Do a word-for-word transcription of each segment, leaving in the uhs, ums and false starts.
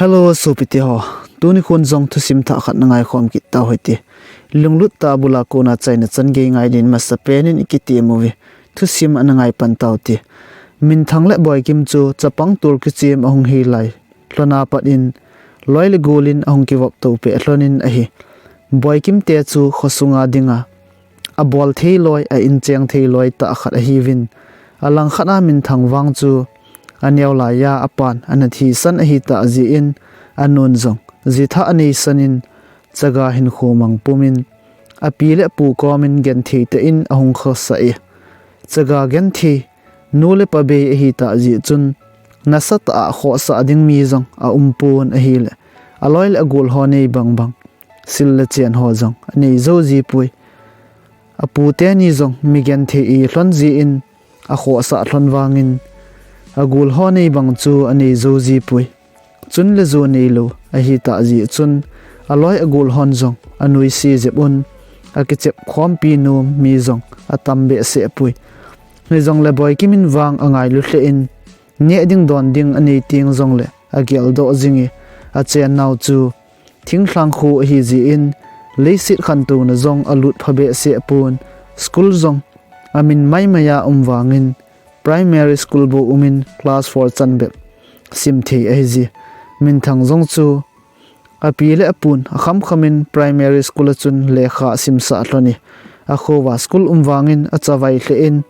Hello, sopite ho. Tuni khun jong thusim thah khat na ngaikhom kit tau hite. Lunglut tah a bul a kona achaina chan gei ngai din masapen in ikitem uve. Thusim ana ngai pan tau hite. Minthang le Boikim chu chapang tol kichem ahung hi lai lhon a pat in, loi le gol in ahung kivop to peh lhon in ahi. Boikim te chu khosunga dinga abol thei loi, a incheng thei loi tah khat ahiuvin, alangkhat a Minthang vang chu aneo lai a apan ana thisan ahi tah jeh in, anun jong jitha aneisan in, chaga hinkho mang pum in, api le apu kom in genthei tah in ahung khosah e. Chaga genthei, nu le pa bei ahi tah jeh chun, nasatah a khosah ding mi jong aum pon ahile, aloi le agol ho nei bangbang, sil le chen ho jong anei jou ji poi. Apu teni jong mi genthei ahi lhon jeh in, akhosah lhon vangin, agol ho nei bang chu anei jou ji poi. Chun le jo neilou ahi tah jeh chun, aloi agol hon jong anuisat jep un, akichep khompi nom mi jong atam behseh poi. Hijongle Boikim in vang angailu lheh in, neh ding don ding anei teng jongle ageldoh jing e, achen nau chu thinglhang khu ahi jeh in, leiset khantouna jong alut pha behseh pon, school jong amin maimai a um vangin, primary school bou um in class four chan bep sim thei ahi ji. Minthang jong chu api le apun akhamkham in primary school a chun lekha asimsah lhon e. Akhouva school um vangin achavai lheh in,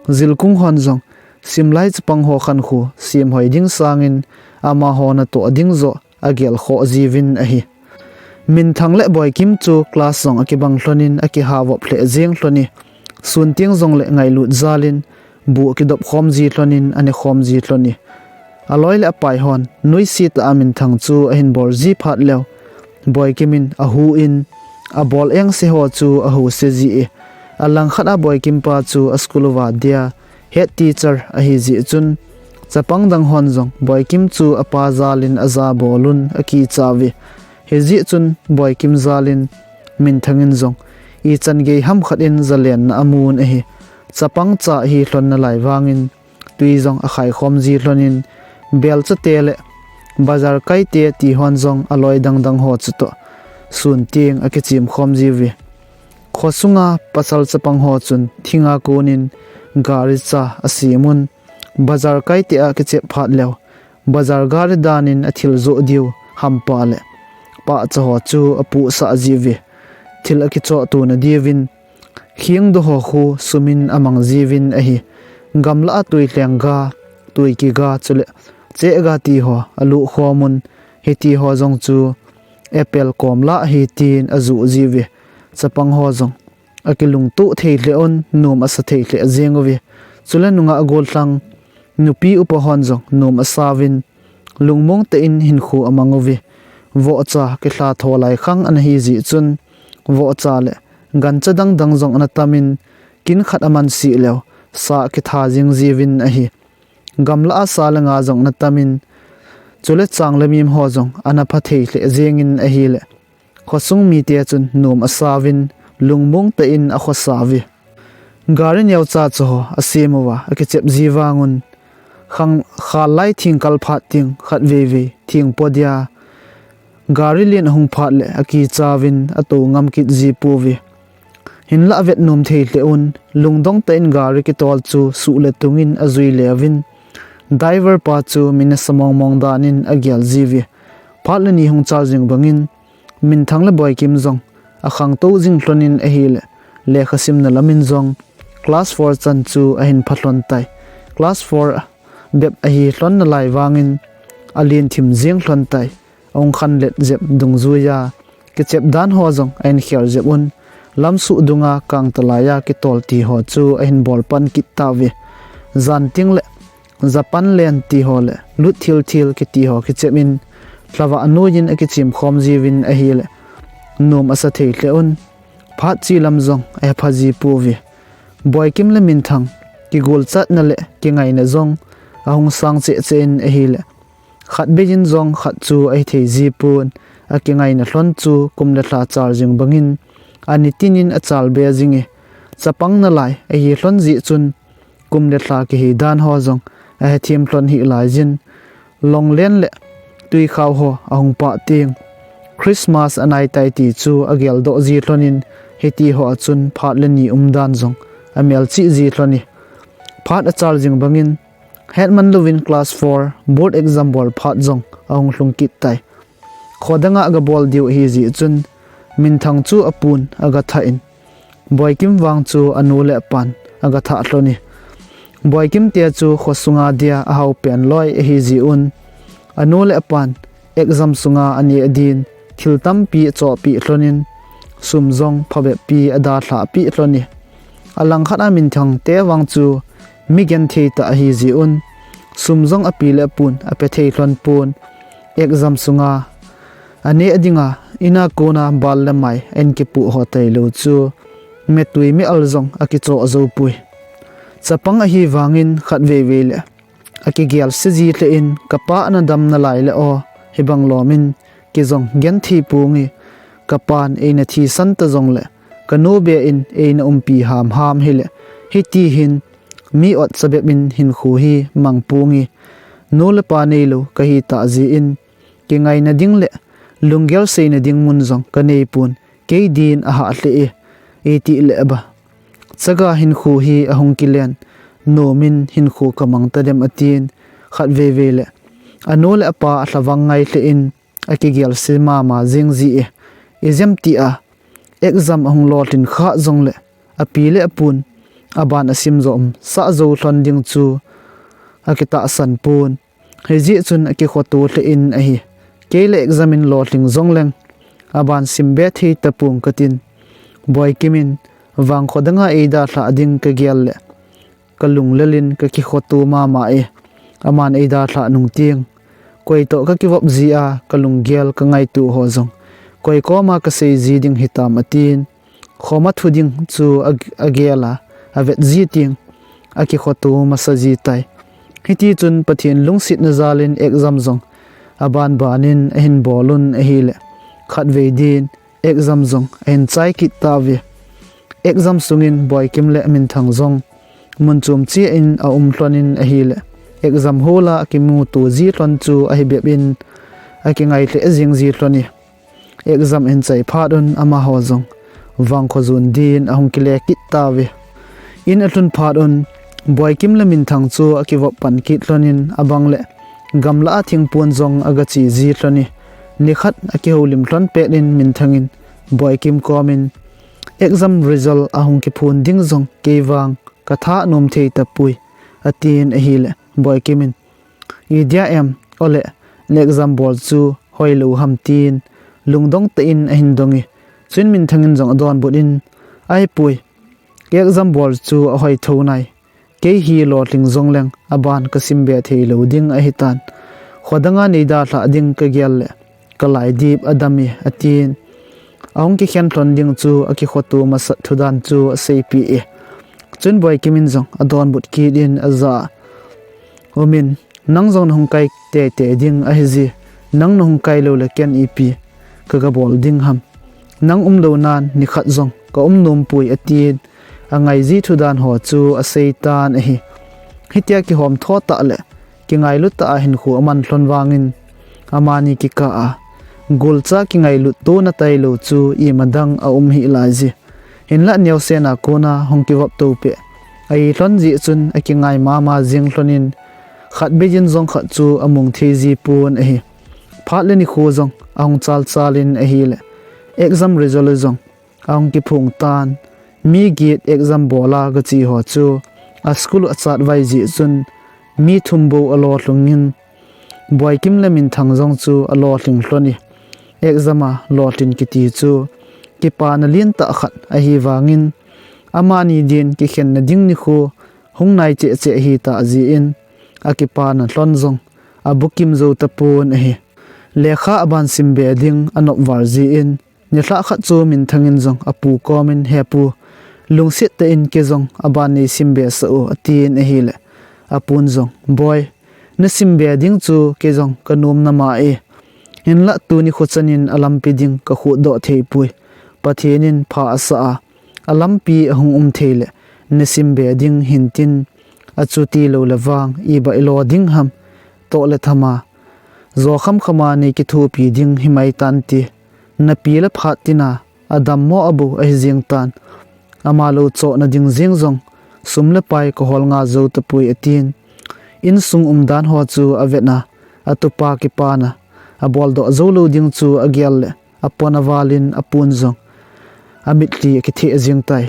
jilkung hon jong simlai chapang ho khankho semhoi ding sangin, amaho natoh ding joh agelkhoh jiuvin ahi. Minthang le Boikim chu class jong akibang lhon in akihavop lheh jeng lhon e. Sun teng jongle ngailut jal in bu akidop khom ji lhon in anekhom ji lhon e. Aloi le apai hon nuisat tah a Minthang chu ahin bol ji phat leu, Boikim in ahu in, abol engse ho chu ahouse ji e. Alangkhat a Boikim pa chu a school uva dia head teacher ahi jeh chun, chapang dang hon jong Boikim chu apa jal in aja bol un akicha uve. Hijeh chun Boikim jal in Minthang in jong ichan gei ham khat in jalenna amun ahi. Chapang cha ahi lhon nalai vangin, tui jong akhaikhom ji lhon in, belchate le bazar kaite ti hon jong aloi dang dang ho chutoh sun teng akichem khom ji uve. Khosunga pasal chapang ho chun thinga kon in gari cha asem un, bazar kaite a kichep phat leu, bazar gari dan in athil joh diu hampa le pahcha ho chu apuhsah ji uve. Thil akichoh tona diuvin, khingdoh ho khu sum in amang jiuvin ahi. Gamlah a tui lheng ga, tui kiga chule cheh ga ti ho aluh khom un, hiti ho jong chu apple kom lah ahi tin ajuh ji uve. Chapang ho jong akilungtoh thei lheh un, nom asa thei lheh jeng uve. Chule nungah gollhang nupi upa hon jong nom asauvin, lungmong tah in hinkho amang uve. Vohcha kilha tho lai khang ana hi jeh chun, vohcha le gancha dang dang jong ana tam in, kin khat aman sih leu, sa akitha jing jiuvin ahi. Gamlah a sa le nga jong ana tam in, chule chang le mim ho jong ana pha thei lheh jeng in ahile, khosung mite chun nom asauvin, lungmong tah in akhosa uve. Gari neocha cha ho asem uva akichep ji vang un, khang khal lai thingkal phat teng khatvei vei thingpo dia gari len ahung phat le akicha uvin atou ngam kit ji pouve. Hinlah avet nom thei lheh un, lungdong tah in gari kitol chu suh le tung in ajui le uvin, driver pa chu mi nasa mong mong dan in agel ji uve. Phat le ni hung chal jing bangin, Minthang le Boikim jong akhangtou jing lhon in ahile, lekha simna lam in jong class four chan chu ahin pha lhon tai. Class four bep ahi lhon nalai vangin alen thim jeng lhon tai. Ahung khanlet jep dungjuia kichep dan ho jong ahin khel jep un, lamsuh dunga kangtalai a kitol ti ho chu ahin bol pan kit tauve. Jan teng le japan len ti ho le lut thil thil kiti ho kichep in, lhavah noi in akichem khom jiuvin ahile, nom asa thei lheh un, phat che lam jong ahepha ji pouve. Boikim le Minthang kigolchatna le kingaina jong ahung sang cheh cheh in ahile, khat bei in jong khat chu ahi thei ji pon, akingaina lhon chu kum le lha chal jing bangin, ani tin in achal be jing e. Chapang nalai ahi lhon jeh chun, kum le lha kihi dan ho jong ahethem lhon hih lai jin, longlen le tuikhao ho ahung pah teng, Christmas anaitai ti chu ageldoh ji lhonin, hiti ho a chun phat le ni umdan jong amelchih ji lhon e. Phat achal jing bangin, hetman louvin class four board exam bol phat jong ahung lhung kit tai. Khodanga agabol diu ahi jeh chun, minthang chu apun agatha in, Boikim vang chu anu le apan agatha lhon e. Boikim te chu khosunga dia ahao pen loi ahi jeh un, anu le apan exam sunga aneh din thil tampi achohpeh lhonin, sum jong phabep pi adalhah peh lhon e. Alangkhat a minthang te vang chu mi genthei tah ahi jeh un, sum jong api le apun ape thei lhon pon, exam sunga aneh dinga ina kona bal le mai ahin kipoh ho tailou chu, metui mi al jong akichoh jou poi. Chapang ahi vangin khatvei vei le akigelse ji lheh in, kapa ana dam nalai le aw, hibang lomin kei jong genthei ponge, kapan eina thisan ta jongle, kanu be in eina umpi hamham hile, hiti hin mi otsa bep in hinkho hi mang ponge, nu le pa neilou kahi tah jeh in, kingaina ding le lunggel seina ding mun jong kanei pon, kei din ahah lheh e, iti le aba. Chaga hinkho hi ahung kilen, nomin hinkho kamang tadem atin, khatvei vei le anu le apa alhavang ngai lheh in, akigelse mama jing ji e. Ijemtia exam ahung lolhin kha jongle, api le apun aban asim jo um sah jou lhon ding chu akitahsan pon. Hijeh chun akikhoto lheh in ahi. Kei le exam in lolhing jongleng, aban simbe thei tapong katin, Boikim in vang khodanga eidalhah ding kagel le, kalunglel in kakikhoto mama e. Aman eidalhah nung teng, koi toh kakivop jia kalunggel kangaito ho jong koi koma kasei ji ding hitam atin, khoma thu ding chu ag-, agel a, avet ji teng, akikhoto masa ji tai. Hiti chun Pathen lungsetna jalin exam jong abanbanin ahin bol un ahile, khatvei din exam jong ahin chai kit tauve. Exam sungin Boikim le minthang jong mun chom cheh in aum lhonin ahile, exam hall a akimuto ji lhon chu ahi bep in akingai lheh jing ji lhon e. Exam ahin chai phat un amaho jong vangkho jon din ahung kile kit tauve. In alhun phat un Boikim le minthang chu akivop pan kit lhonin, abang le gamlah a thingpon jong agache ji lhon e. Nikhat akihoulim lhon pet in minthang in Boikim komin, exam result ahung kiphon ding jong kei vang katha nom thei tapoi, atin ahile, Boikim in, idia em, ole, exam bol chu hoilou ham tin, lungdong tah in ahin dong e. Chuin minthang in jong adonbut in, ahipoi, exam bol chu ahoi tho nai. Kei hi lolhing jongleng aban kasimbe theilou ding ahitan. Khodanga neidalhah ding kagel le, kalaidip adam e, atin. Ahung kikhen lhon ding chu akikhoto masat thudan chu aseipeh e. Chuin Boikim in jong adonbut kit in aja umin, nang jong nahung kai teitei ding ahije, nang nahung kai lou le ken ipi kagabol ding ham. Nang umlou nan nikhat jong kaum nompoi, atin. Angai ji thudan ho chu aseitan ahi. Hitia kihom tho tah le kingailut tah a hinkho aman lhon vangin, amani kikah a, golcha kingailut tona tailou chu imadang aum hih laije. Hinlah neosen a kona hung kivop to peh ahi lhon jeh chun akingai mama jing lhonin, khatvei in jong khat chu amung thei ji pon ahi. Phat le nikho jong ahung chalchal in ahile, exam result jong ahung kiphong tan. Mi get exam bol a gache ho chu aschool achat vai jeh chun mi thum bou alolhing in, Boikim le minthang jong chu alolhing lhon e. Exam a lolhin kiti chu kipana lentah khat ahi vangin, amani din kikhenna ding nikho hung nai cheh cheh ahitah jeh in, akipana lhon jong abukim jou tapon ahi. Lekha aban simbe ding anop val jeh in, nilhah khat chu minthang in jong apu komin, hepu, lungset tah in kei jong aban neisimbe sah o, atin ahile, apun jong, Boi, nasimbe ding chu kei jong kanom nama e. Hinlah tuni kho chanin alampi ding kakhuhdoh theipoi. Pathen in pha asah a, alampi ahung um thei le, nasimbe ding hintin, achuti lou le vang iba ilo ding ham, toh le thama Jo khamkhama nei kithopi ding himai tante. Napi le phat tina adammo abou ahi jeng tan. Ama lou chohna ding jeng jong sum le pai kahol nga jou tapoi atin. Insung umdan ho chu avetna, atupa kipana, aboldoh jou lou ding chu agel le apon avalin apun jong amitli akitheh jeng tai.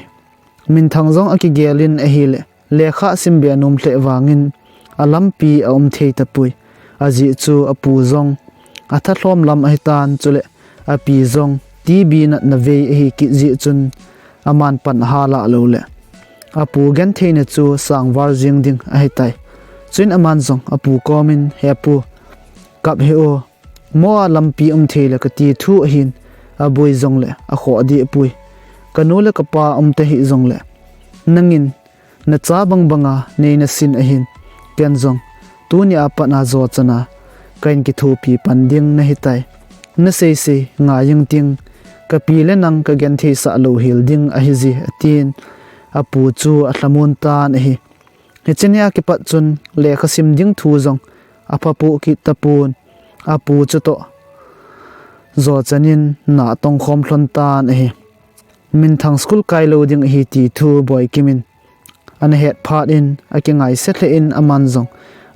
Minthang jong akigelin ahile, lekha asim be nom lheh vangin alampi aum thei tapoi. Ajeh chu apu jong athalhom lam ahitan, chule api jong T B natna vei ahi kit jeh chun aman pan ahalah lou le apu gentheina chu sangval jeng ding ahitai. Chuin aman jong apu komin, "He pu, kap hih o, mo a lampi um thei le kati thu ahin, aboi jongle akhoh deh poi. Kanu le kapa um tahih jongle nangin nacha bangbanga nei nasin ahin, ken jong tunia pat a jo chana kahin kithopi pan ding nahitai. Naseisei ngai jing ting, kapi le nang kagentheisah louhel ding ahije," atin. Apu chu alhamon tan ahi. Hiche nia kipat chun lekha sim ding thu jong aphapoh kit tapon, apu chutoh jo chanin na atongkhom lhon tan ahi. Minthang school kai lou ding ahi ti thu Boikim in ana het phat in akingaise lheh in aman jong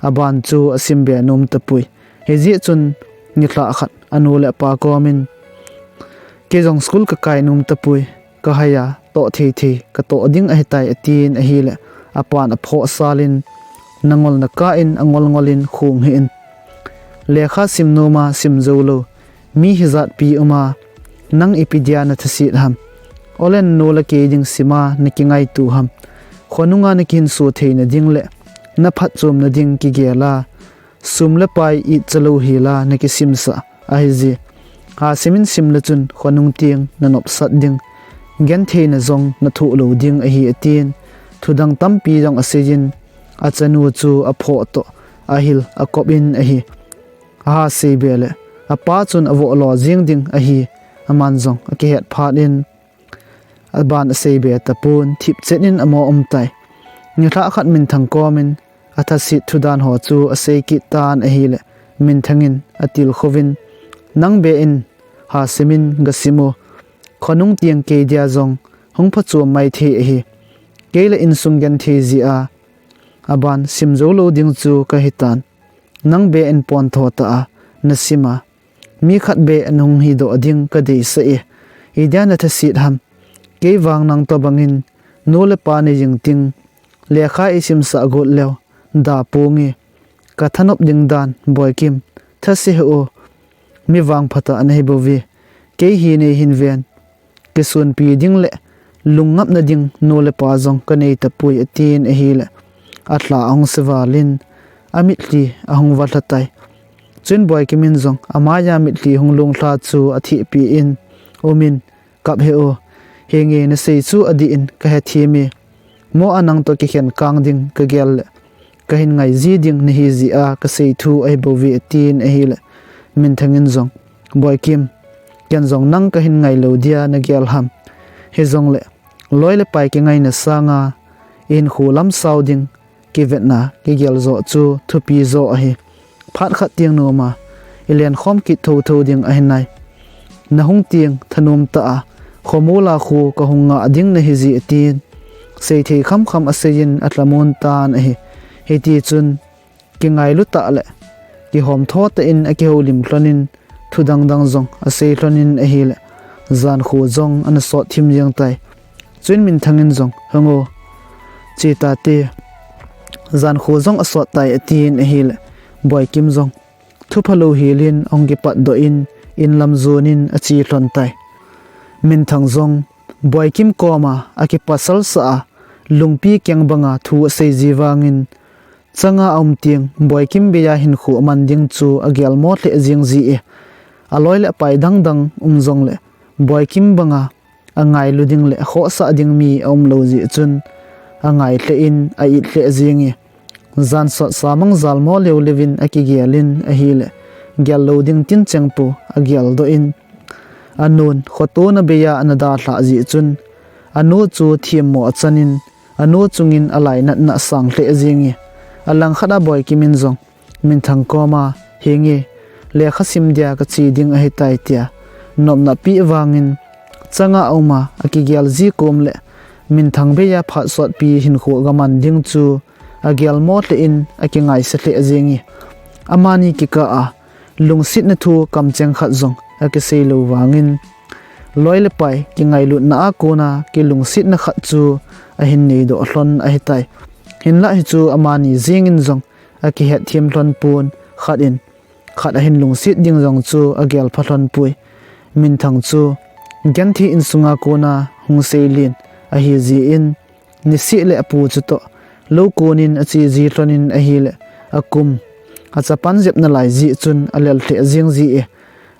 aban chu asim be nom tapoi. Hijeh chun nilhah khat anu le apa komin, "Kei jong school kakai nom tapoi, kahai a toh thei thei katoh ding ahitai," atin ahile apan aphoh salin, "Nangol nakah in angol ngol in khong hih in. Lekha sim nom a sim jou lou mi hijat pi um a, nang ipi dia nathaset ham? Ole nanu le kei ding sima nakingaito ham? Khonunga nakihinso theina ding le naphatchomna ding kigel a, sum le pai icha louhel a nakisimsah ahije. Hasimin sim le chun khonung teng nanopsat ding, gentheina jong nathoh lou ding ahi," atin. Thudang tampi jong aseiyin, achanu chu aphoh toh ahil akop in ahi. Ahasei be le apa chun avoh lo jeng ding ahi, aman jong akihet phat in aban asei be tapon, thipchet in amo um tai. Nilhah khat Minthang komin athaset thudan ho chu asei kit tan ahile, Minthang in atilkhouvin, "Nang be in hasimin gasim o. Khonung teng kei dia jong hung phachom mai thei ahi. Kei le insung genthei jeh a aban sim jou lou ding chu kahitan. Nang be in pontho tah a nasim a, mi khat be nahung hidoh ding kadeisah e. Idia nathaset ham? Kei vang nang tobangin nu le pa nei jing ting, lekha isimsah got leu da ponge. Kathanop ding dan, Boikim, thase hih o. Mi vangpha tah nahi bouve. Kei hi neihin ven. Kisonpi ding le lungngapna ding nu le pa jong kanei tapoi," atin ahile, alha ahung se valin, amitlhi ahung valha tai. Chuin Boikim in jong amaiya mitlhi hung lunglha chu athehpi in, "Umin, kap hih o. Henge nasei chu adih in kahethem e. Mo a nang toh kikhen kang ding kagel le kahin ngai ji ding nahi jeh a kasei thu ahi bouve," atin ahile, Minthang in jong, "Boikim, ken jong nang kahin ngai lou dia nagel ham? Hijongle loi le pai kingaina sanga ihinkho lamsao ding kivetna kigel joh chu thupi joh ahi. Phat khat teng nom a ilenkhom kit thotho ding ahi nai. Nahung teng thanom tah a khomol a kho kahung ngah ding nahi jeh," atin. Seithei khamkham aseiyin alhamon tan ahi. Hitichun kingailu tah le kihomtho tah in akihoulim lhonin, thu dangdang jong asei lhonin ahile, jankho jong ana sot thim jeng tai. Chuin Minthang in jong, "Hung o, che tate, jankho jong asot tai," atin ahile, Boikim jong thupha louhel in ahung kipatdoh in, in lam jonin ache lhon tai. Minthang jong Boikim koma akipasalsah a, lungpi keng banga thu asei ji vangin, changa aum teng Boikim bei a hinkho aman ding chu agelmo lheh jeng ji e. Aloi le apai dangdang um jongle, Boikim banga angailu ding le akhohsah ding mi aum lou jeh chun, angai lheh in a-it lheh jeng e. Jansot samang jalmo leuleu in akigel in ahile, gel lou ding tin chengpu ageldoh in, anun khotona bei a ana dalhah jeh chun, anu chu themmo achanin, anu chungin alainatna asang lheh jeng e. Alangkhat a Boikim in jong Minthang koma, "Henge, lekha sim dia kache ding ahitai tia nopna pi vangin changa auma akigel ji kom le minthang beija phat sotpi hinkho gaman ding chu agelmo lheh in akingaisah lheh jeng e. Amani kikah a lungsetna thu kamcheng khat jong akisei lou vangin loi le pai kingailutna a kona kilungsetna khat chu ahin neidoh lhon ahitai. Hinlah hichu amani jengin jong akihetthem lhon pon khat in khat ahin lungset ding jong chu agel pha lhon poi. Minthang chu genthei insunga kona hung seilen ahi jin niseh le apu chutoh lou konin ache ji lhonin ahile akum achapan jep nalai jeh chun alel lheh jeng ji e.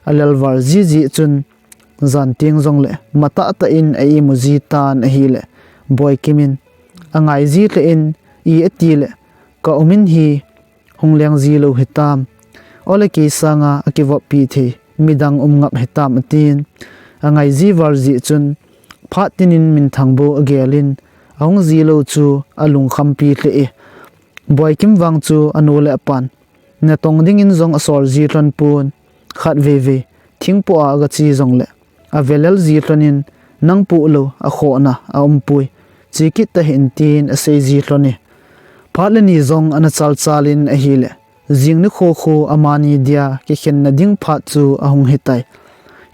Alel val ji jeh chun jan teng jongle matah tah in a-imu ji tan ahile Boikim in angai ji lheh in i atile ka um in hi hung leng ji lou hitam. Ole kei sanga akivoppi thei midang um ngap hitam atin. Angai ji val jeh chun phat tinin minthang bou agel in ahung ji lou chu alungkhampi lheh e. Boikim vang chu anu le apan natong dingin jong asol ji lhon pon khat vei vei thingpoh a agache jongle avelel ji lhonin nang poh lou akhohna aumpoi. Che kit tahih in tin asei ji lhon e. Phat le ni jong ana chalchal in ahile jing nikho khu amani dia kikhenna ding phat chu ahung hitai.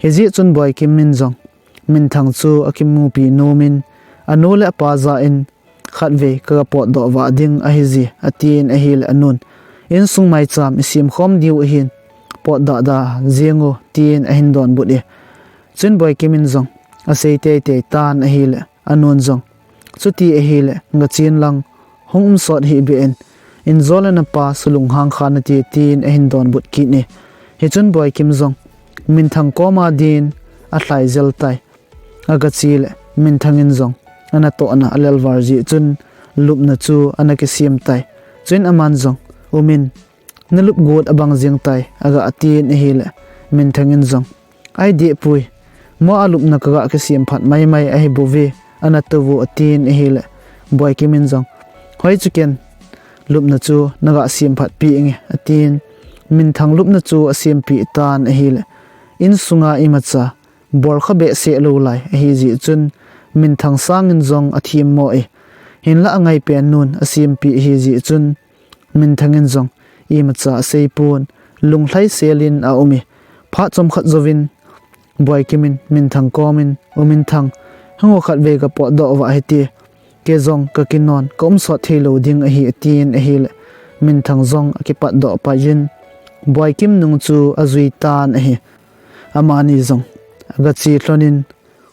Hijeh chun Boikim in jong minthang chu akimupi nomin anu le apa jah in khatvei kaga potdoh vah ding ahije, atin ahile anun, insung maicham isemkhom diu ahin, potdah dah jeng o, tin ahin donbut e. Chuin Boikim in jong asei teitei tan ahile, anun jong, chuti ahile gachen lang, hung umsot hih beh in, injo le napa sulunghang kha nate, tin ahin donbut kit e. Hichun Boikim jong minthang koma din alhai jel tai. Agache le minthang in jong anatohna alelval jeh chun lupna chu ana kisem tai. Chuin aman jong, umin, nalup got abang jeng tai, aga atin ahile, minthang in jong, aidehpoi, mo alupna kaga kisem phat maimai ahibouve, ana touvo, atin ahile, Boikim in jong, hoi chu ken, lupna chu naga sem phatpi inge, atin, minthang lupna chu asempeh tan ahile, insunga imacha bolkha behseh lou lai ahijeh chun, minthang sangin jong athemmo e. Hinlah angaipen nun asempeh ahijeh chun, minthang in jong imacha aseipon, lunglhaisel in aum e. Phat chomkhat jouvin Boikim in minthang komin, u minthang, hung o, khatvei kapotdoh vah hite, kei jong kakinon, kaumsot theilou ding ahi, atin ahile, minthang jong akipatdoh paiyin, Boikim nung chu ajui tan ahi. Amani jong agache lhonin,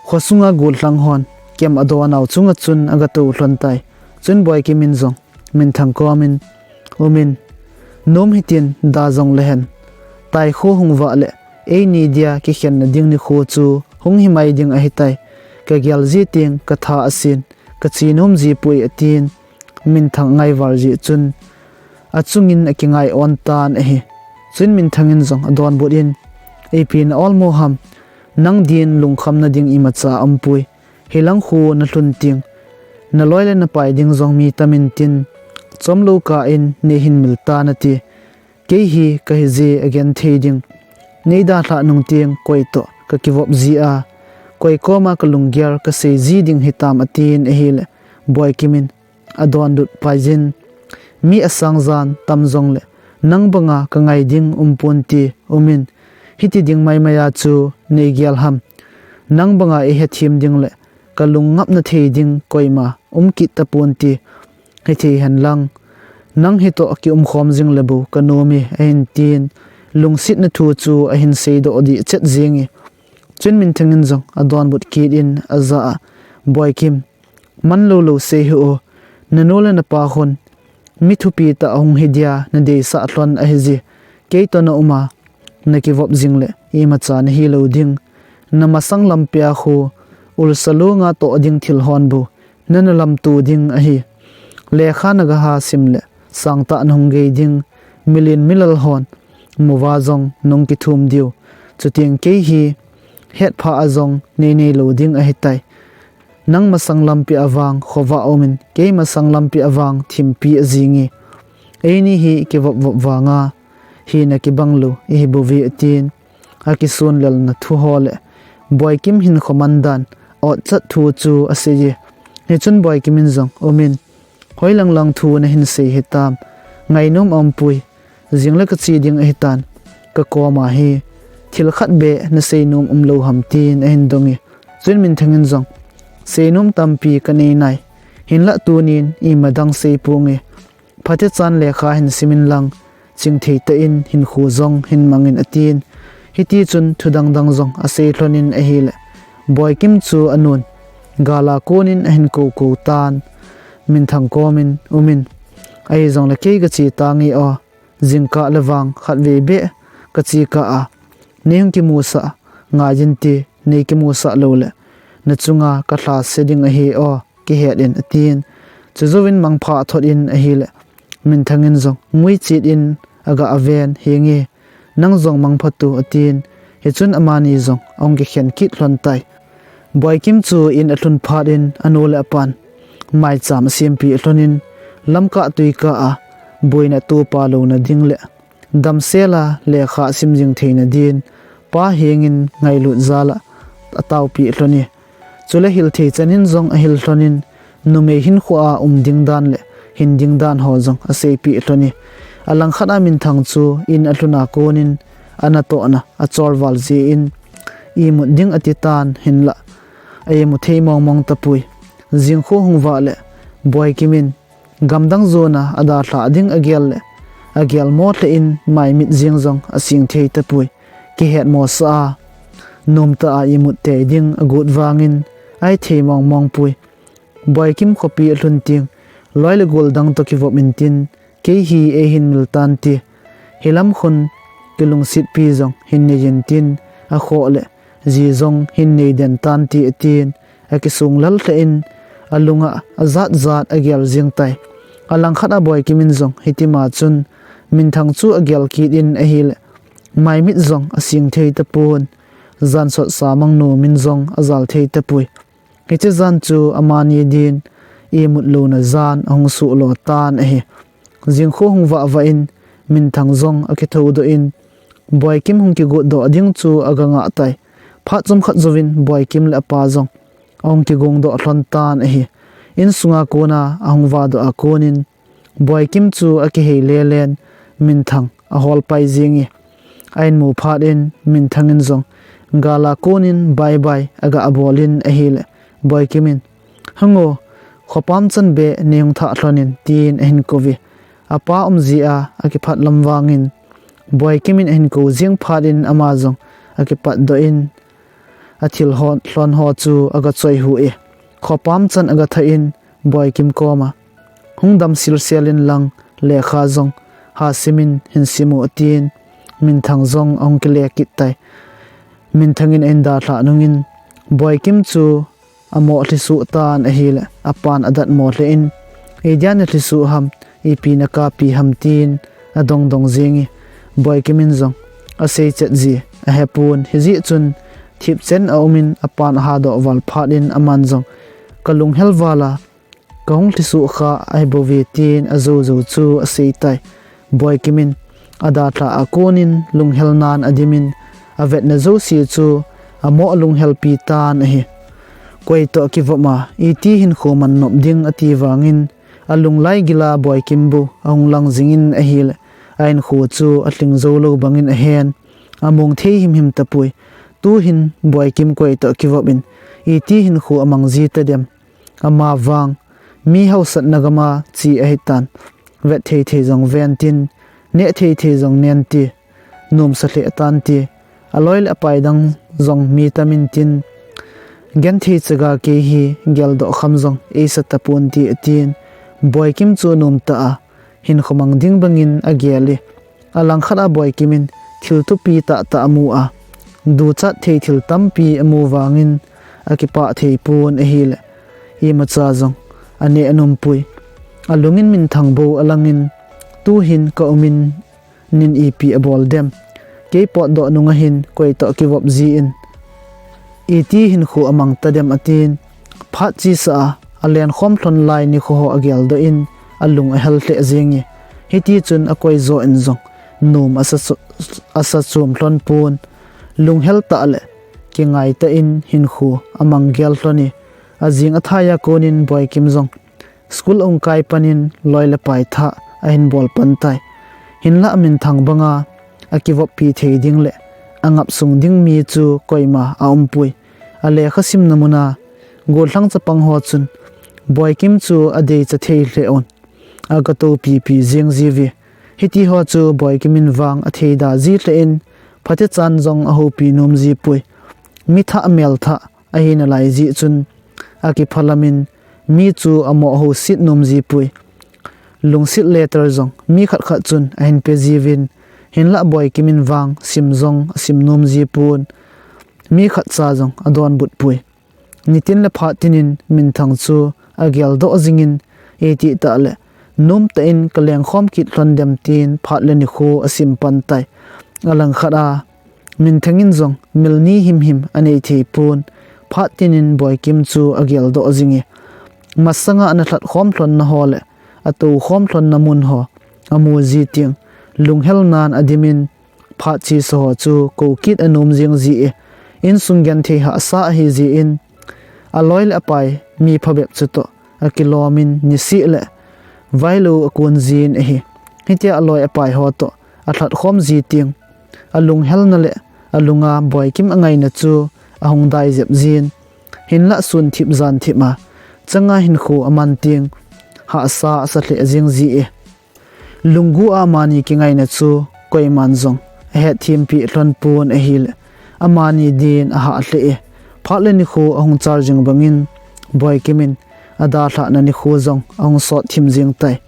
khosunga gollhang hon kem adonau chunga chun agatou lhon tai. Chuin Boikim in jong minthang komin, umin, nom hitin da jong lehen, taikho hung vah le, eini dia kikhenna ding nikho chu hung himai ding ahitai. Kagel ji teng katha asen, kache nom jipoi, atin, minthang angaival jeh chun achungin akingai on tan ahi. Chuin minthang in jong adonbut in, ipi na olmo ham, nang din lungkhamna ding imacha aumpoi. Hilang khu nalhun teng, naloi le napai ding jong mi tamin tin, chomlou kah in neihin mil ta nate. Kei hi kahije agenthei ding, neidalhah nung teng koitoh kakivop jia, koi koma kalunggel kasei ji ding hitam, atin ahile, Boikim in adonbut paiyin, mi asang jan tam jongle, nang banga kangai ding umponte, umin, hiti ding maimai a chu neigel ham, nang banga eihethem ding le kalung ngapna thei ding koima um kit taponte, hithei henlang, nang hitoh kiumkhom jing le bou kanom e, ahin tin, lungsetna thu chu ahin seidoh dehchet jenge. Chuin minthang in jong adonbut kit in ajah a, Boikim, manlou lou sei hih o, nanu le napa hon mi thupi tah ahung hidia nadeisah lhon ahije, keitoh nauma nakivop jingle imacha nahilou ding. Namasang lampia khu ulsa longa toh ding thil hon bou nana lamto ding ahi. Lekha nagaha sim le sangtah nahung gei ding, milen milal hon muva jong nahung kithum diu. Chuteng kei hi hetphah a jong neinei lou ding ahitai. Nang masang lampia vang khovah umin, kei masang lampia vang thimpi ajinge. Eini hi kivopvop vanga hina kibang lou ihi bouve atin, akisun lelna thu ho le Boikim hinkho man dan otchat thu chu asei e. Hichun Boikim in jong, Umin, hoilang lang thu nahin sei hitam, ngainom aumpoi, jing le kache ding ahitan, kakoma hi thil khat beh nasei nom umlou ham, tin ahin dong e. Chun Minthang in jong, Seinom tampi kanei nai, hinlah tunin ima dang sei ponge, phatechan lekha hin sim inlang, chingthei tah in hinkho jong hin mang in, atin. Hitichun thu dangdang jong asei lhon in ahile, Boikim chu anun, gal a konin ahin koukou tan, Minthang komin, Umin, ahijongle kei kache tange o, jingkah le vang khatvei beh kache kah a, neihung kimusah ngai inte, nei kimusah loule nachunga kalhase ding ahi o, kihet in, atin. Chujouvin mangpha athot in ahile, Minthang in jong nguichet in aga aven, Henge, nang jong mangpha tu, atin. Hichun amani jong ahung kikhen kit lhon tai. Boikim chu in alhun phat in anu le apan maicham asempeh lhon in, lamkah tuikah a boina topa louna ding le damsel a lekha sim jing theina din pa hengin ngailut jal a ataopeh lhon e. Chule hilthei chan in jong ahil lhon in, numei hinkho a um ding dan le hin ding dan ho jong aseipeh lhon e. Alangkhat a Minthang chu in alhun a konin anatohna acholval jeh in imut ding ati tan, hinlah aimu thei mongmong tapoi. Jingkho hung vah le Boikim in gamdang jona adalhah ding agel le, agel mo lheh in maimit jeng jong asing thei tapoi. Kihet mosah a, nomtah a imut tei ding agot vangin ahithei mongmong poi. Boikim khopi alhun teng, loi le gol dang toh kivop intin, kei hi eihin mil tante, hilam khun kilungsetpi jong hin nei intin, akhoh le ji jong hin nei den tante, atin, akisung lal lheh in, alunga ajat jat agel jeng tai. Alangkhat a Boikim in jong hitima chun Minthang chu agel kit in ahile, maimit jong asing thei tapon, jansot sa mang nomin jong ajal thei tapoi. Hiche jan chu amani din imut louna jan ahung soh lo tan ahi. Jingkho hung vah vah in Minthang jong akithoudoh in, Boikim hung kigotdoh ding chu aga ngah tai. Phat chomkhat jouvin Boikim le apa jong ahung kigongdoh lhon tan ahi. Insunga kona ahung vahdoh a konin Boikim chu akihei lelen Minthang ahol pai jenge. Ahin mu phat in Minthang in jong gal a konin bye bye aga abol in ahile, Boikim in, Hung o, khopam chan beh neihung thah lhon in, tin ahin kouve. Apa umjeh a akiphat lam vangin Boikim in ahin kou jeng phat in ama jong akipatdoh in, athil ho, lhon ho chu aga choihu e. Khopam chan aga thah in Boikim koma, Hung dam silsel inlang lekha jong ha simin hin sim o, atin, Minthang jong ahung kile kit tai. Minthang in ahin dalhah nungin Boikim chu amo lhisoh tan ahile, apan adatmo lheh in, Idia nalhisoh ham, ipi nakapi ham, tin adongdong jenge. Boikim in jong asei chet ji ahepon, hijeh chun thipchen aumin apan ahadoh val phat in aman jong, Kalunghel val a kahung lhisoh kha ahibouve, tin ajoujou chu asei tai. Boikim in adalhah a konin lunghel nan adimin, avetna jouse chu amo alunghelpi tan ahi. Koi toh kivop a iti hinkho man nop ding ati vangin, alunglai gil a Boikim bou ahung lang jingin ahile, ahinkho chu alhing jou lou bangin ahen. Among thei himhim tapoi. Tuhin Boikim koi toh kivop in iti hinkho amang ji tadem. Amavang mi haosatna gam a che ahitan, vet thei thei jong ven tin, neh thei thei jong nen te, nomsa lheh tan te, aloi le apai dang jong mi tam intin, genthei chaga kei hi geldoh kham jong eisa tapon te, atin, Boikim chu nomtah a hinkho mang ding bangin agel e. Alangkhat a Boikim in thil thupi tahtah amu a, duchat thei thil tampi amu vangin akipah thei pon ahile, imacha jong aneh anompoi. Alungin Minthang bou alangin, Tuhin kaumin nin ipi abol dem? Kei potdoh nunga hin koi toh kivop jin, iti hinkho amang tadem, atin, phat chesa a alenkhom lhon lai nikho ho ageldoh in, alung ahel lheh jenge. Hitichun akoi jo in jong nom asa chu-, asa chom lhon pon, lunghel tah le kingai tah in hinkho amang gel lhon e. Ajing athai a konin Boikim jong school ahung kai panin loi le pai thah ahin bol pan tai. Hinlah minthang banga akivoppi thei ding le angap sung ding mi chu koima aumpoi. Alekha simna muna gollhang chapang ho chun Boikim chu adeicha thei lheh un, aga toupipi jing jiuve. Hiti ho chu Boikim in vang atheida ji lheh in, phatechan jong ahoupi nom jipoi. Mi thah mel thah ahina lai jeh chun, akiphalam in mi chu amo ahouset nom jipoi. Lungset letter jong mi khat khat chun ahin pe jiuvin, hinlah Boikim in vang sim jong asim nom jipon, mi khatcha jong adonbut poi. Nitin le phat tinin minthang chu ageldoh jingin, itih tah le nomtah in kalengkhom kit lhon dem tin phat le nikho asim pan tai. Alangkhat a minthang in jong mil ni himhim anei thei pon, phat tinin Boikim chu ageldoh jing e. Masanga ana lhatkhom lhonna ho le atoukhom lhonna mun ho amu ji teng, lunghel nan adimin, phat chesa ho chu kou kit anom jing ji e. Insung genthei hahsa ahi jeh in, aloi le apai mi phabep chutoh akilomin nisih le vailou akon jin ahi. Hitia aloi apai ho toh alhatkhom ji teng, alunghelna le alunga Boikim angaina chu ahung dai jep jin. Hinlah sun thip jan thip a changa hinkho aman teng, hahsa asa lheh jing ji e. Lunggel a amani kingaina chu koiman jong ahetthem peh lhon pon ahile, amani din ahah lheh e. Phat le nikho ahung char jing bangin, Boikim in adalhahna nikho jong ahung sot thim jing tai.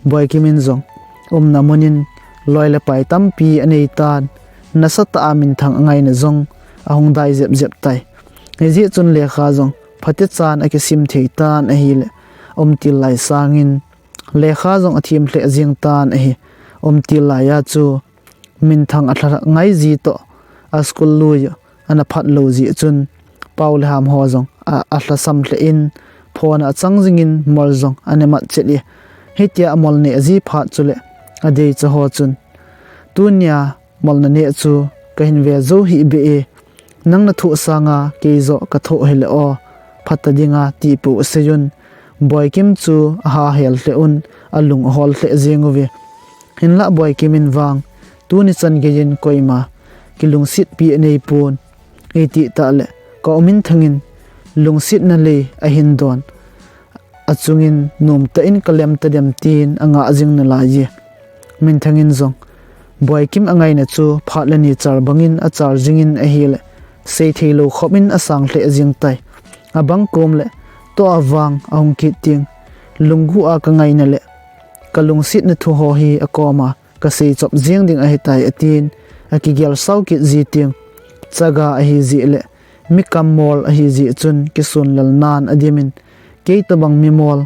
Boikim in jong umna munin loi le pai tampi anei tan, nasatah a minthang angaina jong ahung dai jep jep tai. Hijeh chun lekha jong phatechan akisim thei tan ahile, umtil lai sangin lekha jong athem lheh jing tan ahi. Umtil lai a chu minthang alha ngai ji toh, aschool lui ana phat lou jeh chun pao le ham ho jong a, alhasam lheh in, phone a achang jingin mol jong ana mat chet e. Hitia amol neh ji phat chule adeicha ho chun, tunia mol naneh chu kahin ve jou hih beh e, nang nathoh sanga keijoh kathoh hile o, phata dinga tipou asei un. Boikim chu ahahel lheh un, alung ahol lheh jeng uve. Hinlah Boikim in vang tuni chan geiyin koima kilungsetpi anei pon, itih tah le ka um in thangin lungsetna lei ahin don, achungin nomtah in kalem tadem tin angah jing nalai e. Minthang in jong Boikim angaina chu phat le ni char bangin achar jingin ahile, seithei lou khop in asang lheh jing tai. Abang kom le toh avang ahung kit teng, lunggel a kangaina le kalungsetna thu ho hi akoma kasei chop jeng ding ahitai atin, akigel sao kit ji teng, chaga ahi jeh le mi kam mol ahi jeh chun kisunlel nan adimin, kei tobang mi mol,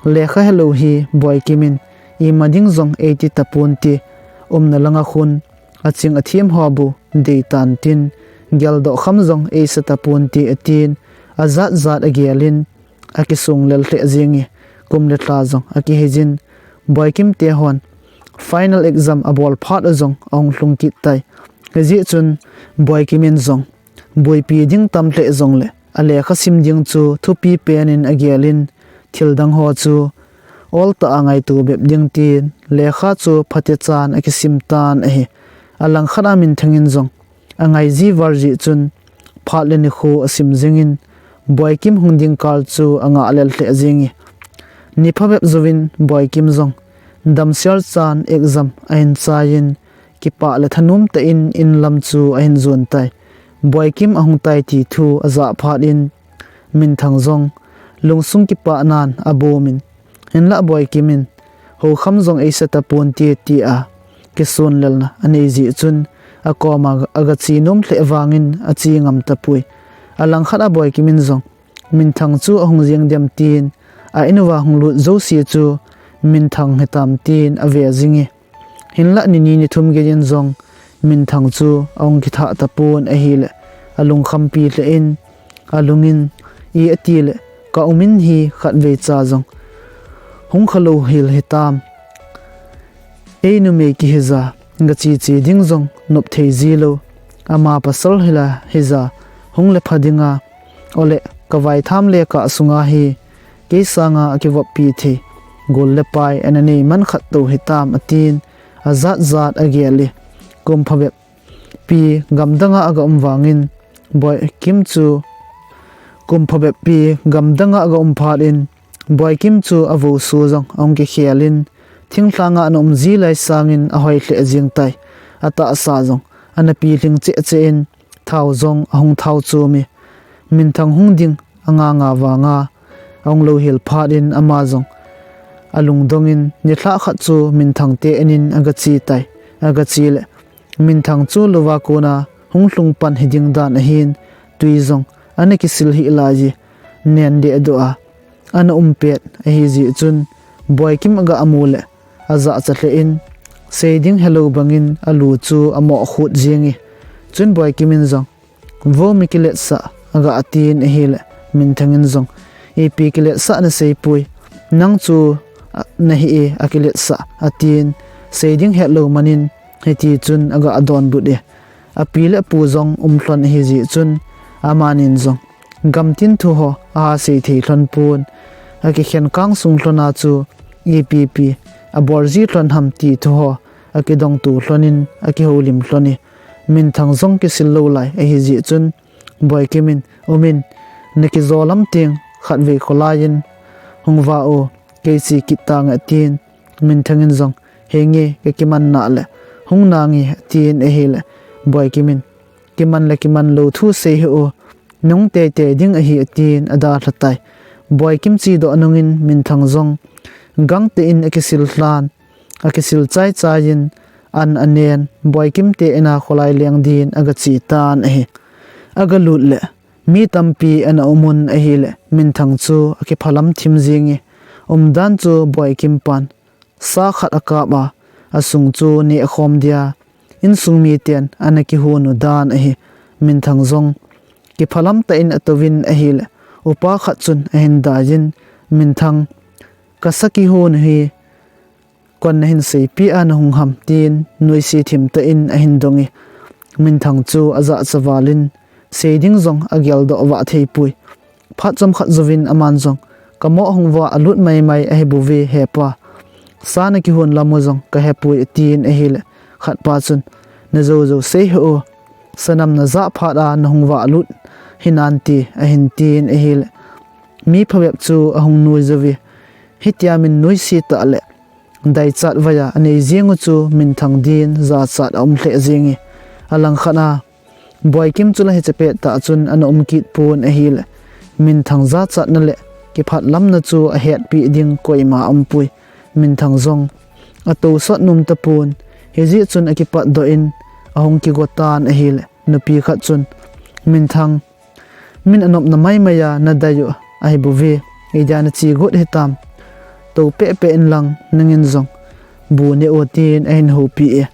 lekha helou hi Boikim in ima ding jong eiti taponte, umna langa khun aching athem ho bou dei tan tin, geldoh kham jong eisa taponte atin, ajat jat agelin, akisunglel lheh jeng e. Kum le lha jong akihei jin, Boikim te hon final exam abol phat u jong ahung lhung kit tai. Hijeh chun Boikim in jong buipi ding tam lheh jongle, alekha sim ding chu thupi pen in agelin, thil dang ho chu oltah a ngaito bep ding tin, lekha chu phatechan akisim tan ahi. Alangkhat a Minthang in jong angai ji val jeh chun, phat le nikho asim jingin, Boikim hung ding kal chu angah lel lheh jeng e. Ni phabep jouvin Boikim jong damsel chan exam ahin chaiyin, kipah le thanom tah in in lam chu ahin jon tai. Boikim ahung tai ti thu ajah phat in, Minthang jong lungsung kipah nan abomin, hinlah Boikim in, houkham jong eisa taponte tia kisunlelna anei jeh chun, akoma agache nom lheh vangin ache ngam tapoi. Alangkhat a Boikim in jong Minthang chu ahung jeng dem tin, a in uva hung lut jouse chu Minthang hitam tin ave jing e. Hinlah ni ni ni thum geiyin jong Minthang chu ahung kithah tapon ahile, alungkhampi lheh in, alungin, i atile, ka um in hi khatvei cha jong hung khalou hel hitam. Ei numei kiheija Gache che ding jong nop thei ji lou. Ama pasal hila hija hung le pha dinga, ole ka vaitham le kah sunga hi kei sanga akivoppi thei gol le pai ana nei man khat tou hitam, atin ajat jat agel e. Kum phabep pi gamdanga aga um vangin Boikim chu, kum phabep pi gamdanga aga um phat in Boikim chu avosu jong ahung kikhel in, thinglhanga ana um ji lai sangin ahoi lheh jeng tai. Atahsa jong ana pilhing cheh cheh in, thao jong ahung thao chom e. Minthang hung ding anga nga vanga ahung louhel phat in ama jong alungdong in, nilhah khat chu Minthang te in in aga che tai. Aga che le Minthang chu louva kona hung lhung pan hiding dan ahin, tui jong ana kisil hih lai e. Nen deh doh a ana um pet ahi jeh chun, Boikim aga amu le ajahcha lheh in, sei ding helou bangin alu chu amoh khut jeng e. Chun Boikim in jong, vo mi kiletsah aga, atin ahile Minthang in jong, ipi kiletsah na seipoi, nang chu a, nahi e akiletsah, atin sei ding hetlou manin hiti chun aga adonbut e. Api le apu jong um lhon ahi jeh chun, amanin jong gamtin thu ho aha sei thei lhon pon, akikhen kang sung lhona chu ipi pi abol ji lhon ham ti thu ho akidong tu lhon in akihoulim lhon e. Minthang jong kisil lou lai ahi jeh chun, Boikim in, um in, na kijo lam teng khatvei kholai in hung va o, kei che kit tange, atin Minthang in jong, henge, ka kiman nale hung nange, atin ahile Boikim in, kiman le kiman lou thu sei hih o, nahung teitei ding ahi, atin adalha tai. Boikim chedoh nungin Minthang jong gangtah in akisil lhan, akisil chai chai in, an anen, Boikim te in a kholai leng din aga che tan ahi. Aga lut le mi tampi ana um un ahile Minthang chu akiphalam thim jeng e. Umdan chu Boikim pan sa khat akap a, asung chu neh khom dia insung miten ana kihon u dan ahi. Minthang jong kiphalam tah in atouvin ahile, upa khat chun ahin dai in, Minthang, ka sa kihon u hi kon nahin seipi a nahung ham, tin noise thim tah in ahin dong e. Minthang chu ajahcha val in, sei ding jong ageldoh vah thei poi. Phat chomkhat jouvin aman jong, ka moh hung vah alut maimai ahi bouve hepa. Sa na kihon lam u jong ka hepoi, atin ahile khatpa chun, na jou jou sei hih o, sanam najah phat a nahung vah alut hinante, ahin tin ahile mi phabep chu ahung noi jouve. Hitia min noise tah le daichat vai a anei jeng u chu Minthang din jachat aum lheh jeng e. Alangkhat a Boikim chu la hiche pettah chun ana um kit pon ahile, Minthang jachatna le kiphatlamna chu ahetpeh ding koima aumpoi. Minthang jong atousot nom tapon, hijeh chun akipatdoh in ahung kigo tan ahile, nupi khat chun, Minthang, min anopna maimai a nadai u ahi bouve, idia nache got hitam, tou pehpeh inlang nangin jong bu neh o, tin ahin houpeh e.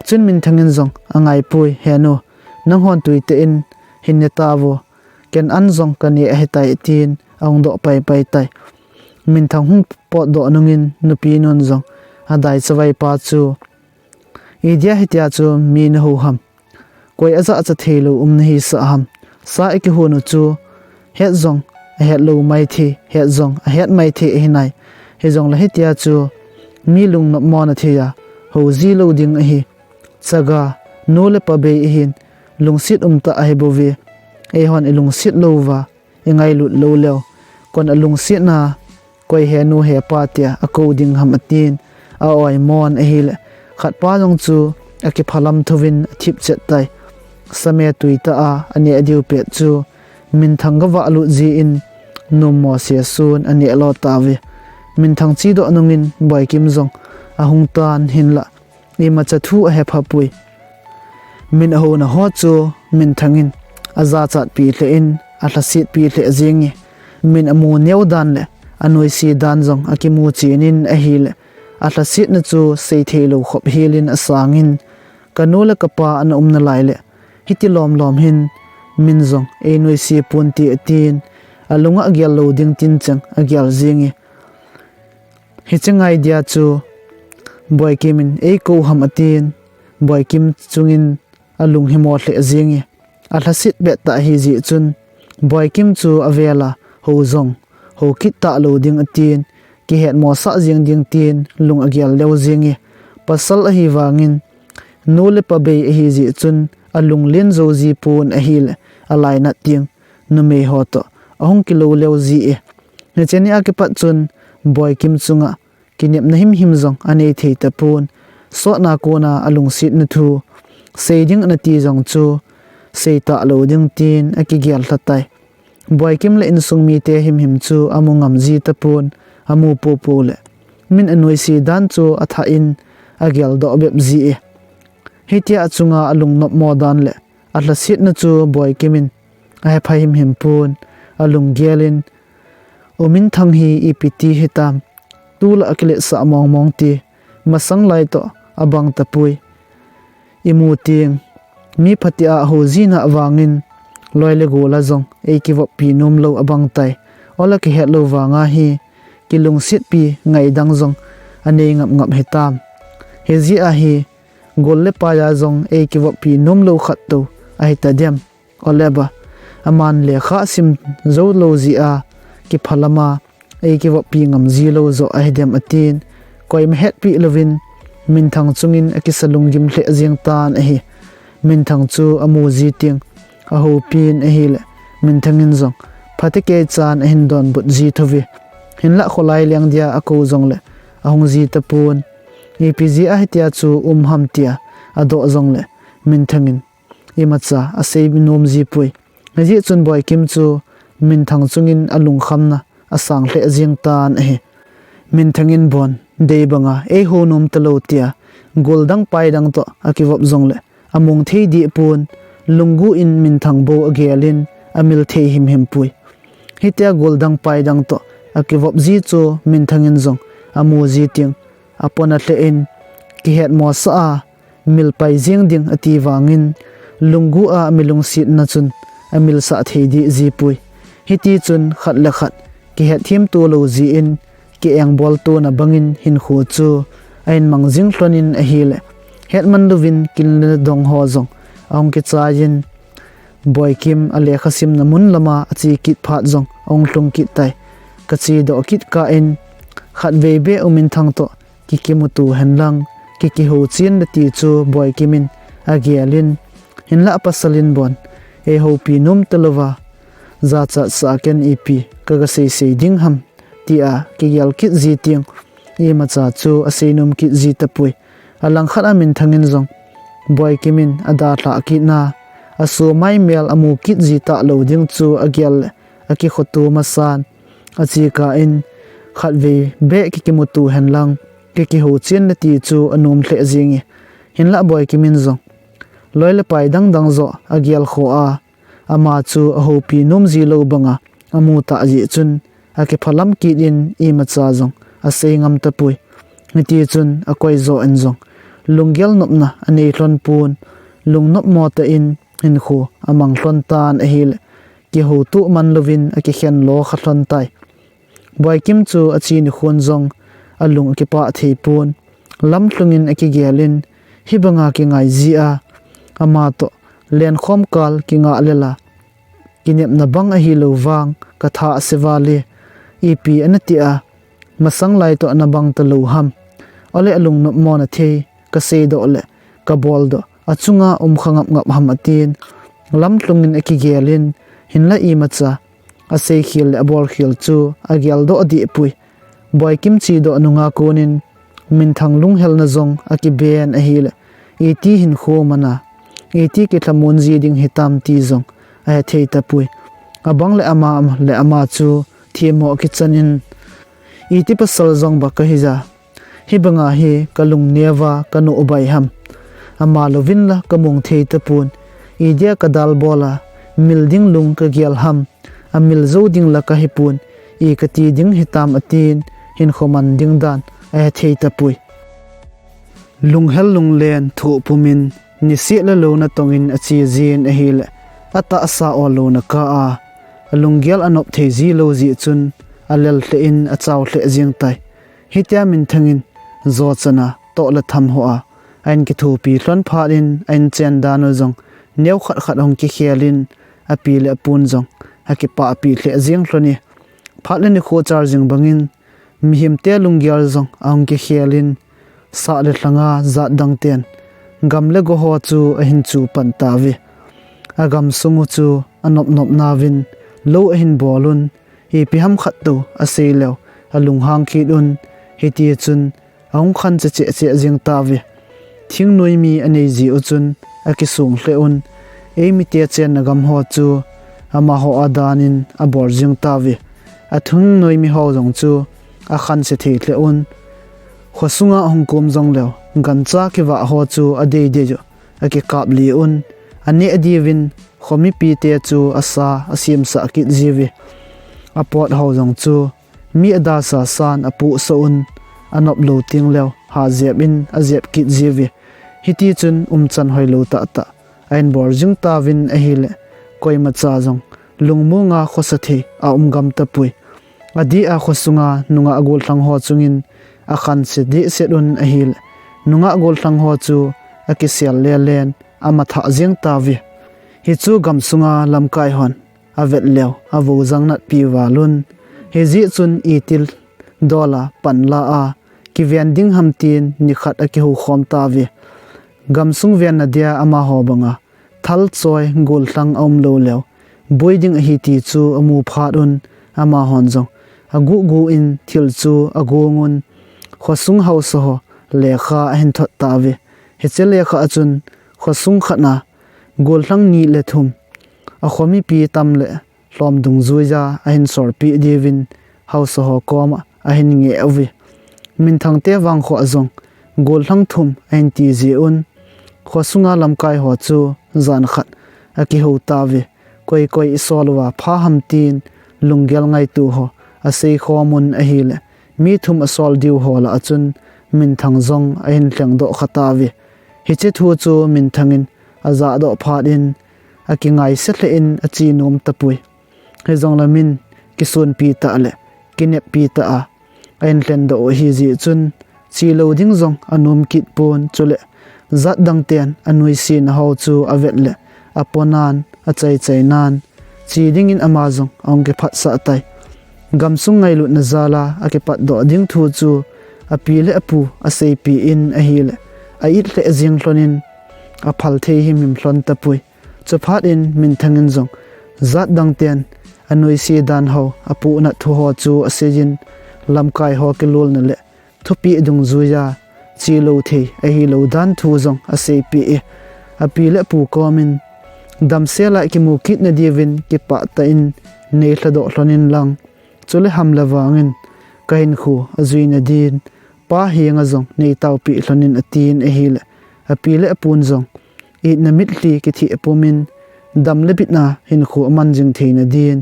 Chun Minthang in jong angaipoi, henu, nanghon tuitah in hin ne tauvo, ken an jong kane ahitai, tin ahung doh paipai tai. Minthang hung potdoh nungin nupi nun jong adai chavaipa chu, idia hitia chu mi nahou ham, koi ajahcha theilou um nahisah ham, sa ikihon u chu het jong ahetlou maithei, het jong ahet maithei ahinai. Hijongle hitia chu mi lungnop mona thei a hou ji lou ding ahi. Chaga, nu le pa bei ahin, lungset umtah ahi bouve. Eihon ilungset louva ingailut lou leu, kon alungsetna koi henu hepa tia akou ding ham, atin aoimon ahile, khatpa jong chu akiphalam thouvin athip chet tai. Same tuitah a aneh diu pet chu Minthang gavahlut jeh in nommo sesun aneh lo tauve. Minthang chedoh nungin Boikim jong ahung tan hinla, imacha thu ahepha poi. Min ahouna ho chu Minthang in ajachatpi lheh in alhasetpi lheh jeng e. Min amu neo dan le anoise dan jong akimu chen in ahile, alhasetna chu seitheilou khop helin asangin, kanu le kapa ana umna lai le hiti lomlom hin min jong einoise ponte, atin alunga agel lou ding tincheng agel jeng e. Hiche ngai dia chu Boikim in eikou ham, atin Boikim chungin alung himo lheh jenge. Alhasit beh tah ahi jeh chun Boikim chu avela, hou jong hou kit talou ding atin, kihetmosah jeng ding tin lung agel leu jenge. Pasal ahi vangin nu le pa bei ahi jeh chun alung len jou ji pon ahile, alainat ding numei ho toh ahung kilou leu ji e. Hiche nia kipat chun Boikim chunga kinepna himhim jong anei thei tapon, sotna kona alungsetna thu sei ding anati jong chu sei talou ding tin akigel lha tai. Boikim le insung mite himhim chu amu ngam ji tapon, amu popo le min anuisi dan chu athah in ageldoh bep ji e. Hitia achunga alungnopmo dan le alhasetna chu Boikim in ahephai himhim pon, alunggel in, U Minthang hi ipi ti hitam, tulai akiletsah mongmong ti, masang lai toh abang tapoi. Imu teng mi phatea hou jina vangin loi le gol a jong eikivoppi nomlou abang tai. Ola kihetlou vanga hi kilungsetpi ngaidang jong anei ngap ngap hitam. Hijeh a hi gol le paia jong eikivoppi nomlou khat tou ahitadem. Ole ba, aman lekha asim joulou jeh a kiphalama eikivoppi ngam jilou joh ahidem atin, koima hetpi louvin Minthang chungin akisa lunggim lheh jeng tan ahi. Minthang chu amu ji teng ahoupin ahile, Minthang in jong phatecha in ahin donbut ji thouve. Hinlah kholai leng dia akou jongle ahung ji tapon, ipi jeh a hitia chu um ham tia adoh jongle Minthang in imacha asei nom ji poi. Hijeh chun Boikim chu Minthang chungin alungkhamna asang lheh jeng tan ahi. Minthang in bon dei banga eihou nom talou tia goldang paidang toh akivop jongle among thei deh pon, lunggu in Minthang bou agelin amil thei himhim poi. Hitia goldang paidang toh akivop ji chu Minthang in jong amu ji teng apona lheh in, kihetmosah a mil pai jeng ding ati vangin, lunggu a milungsetna chun amilsah thei deh ji poi. Hitichun khat le khat kihetthemto lou jeh in, kiengbol tona bangin hinkho chu ahin mang jing lhonin ahile, hetman louvin kin le dong ho jong ahung kichaiyin, Boikim alekha simna mun lama ache kit phat jong ahung lhung kit tai. Kachedoh kit kah in, khatvei beh U Minthang toh kikimuto henlang, kikihou chen le ti chu Boikim in agelin, hinlah pasal in bon eihoupi nom talouva, jachat sah ken ipi kaga seisei ding ham, tia kigel kit ji teng imacha chu asei nom kit ji tapoi. Alangkhat a Minthang in jong Boikim in adalhah kitna, asomai mel amu kit ji talou ding chu agel le akikhoto masan, achekah in, khatvei beh kikimuto henlang, kikihou chen le ti chu anom lheh jenge. Hinlah Boikim in jong loi le pai dangdang joh agelkhoh a, ama chu ahoupi nom jilou banga amu tah jeh chun, akiphalam kit in imacha jong asei ngam tapoi. Hitichun akoi joh in jong lunggel nopna anei lhon pon, lungnopmo tah in hinkho amang lhon tan ahile, kihoutoh man louvin akikhen lo kha lhon tai. Boikim chu ache nikhon jong alung akipah thei pon, lamlhungin akigelin, hibanga kingai jeh a ama toh lenkhom kal kingah lela kinepna bang ahilou vang katha ase vale, ipi ana tia, masang lai toh ana bang talou ham, ole alungnopmo na thei kaseidoh le kaboldoh achunga um kha ngap ngap ham atin, lamlhungin akigelin, hinlah imacha aseikhel le abolkhel chu ageldoh deh poi. Boikim chedoh nunga konin Minthang lunghelna jong akiben ahile, iti hinkho mana, iti kilhamon ji ding hitam ti jong ahethei tapoi. Abang le ama le ama chu themmo kichan in, iti pasal jong ba kahija, hibanga hi kalungneo va kanoh bai ham, ama louvin la kamong thei tapon, idia kadalbol a mil ding lung kagel ham, amil jou ding la kahipon, i kati ding hitam atin, hinkho man ding dan ahethei tapoi. Lunghel lunglen thoh pumin, niseh le louna tongin ache jin ahile, atahsa ol louna kah a, alunggel anop thei jilou jeh chun, alel lheh in achao lheh jeng tai. Hitia Minthang in jochan a toh le tham ho a ahin kithopi lhon phat in a inchen dan u jong neokhat khat ahung kikhel in api le apun jong akipahpi lheh jeng lhon e. Phat le nikho char jing bangin mihemte lunggel jong ahung kikhel in sah le lhanga jat dang ten gam le go ho chu ahin chu pan tauve. Agam sung u chu anop nop nauvin lou ahin bol un, ipi ham khat tou asei leu alunghang kit un, hiti chun ahung khanse cheh cheh jeng tauve. Thingnoi mi anei jeh u chun akisong lheh un, eimite chenna gam ho chu amaho a dan in abol jeng tauve. Athingnoi mi ho jong chu akhanse thei lheh un, khosunga ahung kom jong leu gancha kivah ho chu adei dei u akikap lih un, aneh diuvin kho mipite chu asa asemsah kit jiuve. Apot ho jong chu mi adalsa san apohsah un, anop lou teng leu ha jep in ajep kit jiuve. Hiti chun umchan hoilou tahtah ahin bol jing tauvin ahile, koimacha jong lungmonga khosa thei aum gam tapoi. Adeh a khosunga nungah gollhang ho chungin akhanse dehset un ahile, nungah gollhang ho chu akisel lelen amathah jeng tauve. Hichu gamsunga lamkai hon avet leu avou jang natpi val un, hijeh chun itil dola panla a kiven ding ham tin nikhat akihoukhom tauve. Gamsung venna dia amaho banga thalchoi gollhang aum lou leu boi ding ahi ti chu amu phat un, amahon jong aguhguh in thil chu agong un, khosung haosa ho lekha ahin thot tauve. Hiche lekha a chun khosung khat na gollhang ni le thum, akho mipi tam le lhom dungjuiya ahin solpeh diuvin haosa ho koma ahin ngeh uve. Minthangte vangkho a jong gollhang thum ahin ti jeh un, khosunga lamkai ho chu jan khat akihou tauve. Koi koi isol uva pha ham tin lunggel ngaito ho aseikhom un ahile, mi thum asol diu ho lah a chun minthang jong ahin lhengdoh kha tauve. Hiche thu chu minthang in ajahdoh phat in akingaisah lheh in ache nom tapoi. Hijongle min kisonpi tah le kineppi tah a ahin lhendoh u ahijeh chun, che lou ding jong anom kit pon, chule jat dang ten anoisena ho chu avet le aponan, achaichainan, che dingin ama jong ahung kiphatsah tai. Gamsung ngailutna jal a akipatdoh ding thu chu api le apu aseipeh in ahile, a-it lheh jeng lhon in aphal thei himhim lhon tapoi. Chuphat in minthang in jong jat dang ten anoise dan ho apohnat thu ho chu asei in, lamkai ho kilolna le thupeh dungjuiya che lou thei ahilou dan thu jong aseipeh e. Api le apu komin damsel a kimu kitna diuvin kipah tah in nei lhadoh lhon in lang, chule ham le vangin kahinkho ajuina din pa henga jong nei taopeh lhon in atin ahile, api le apun jong itna mitlhi kitheh pumin dam le bitna hinkho aman jing theina din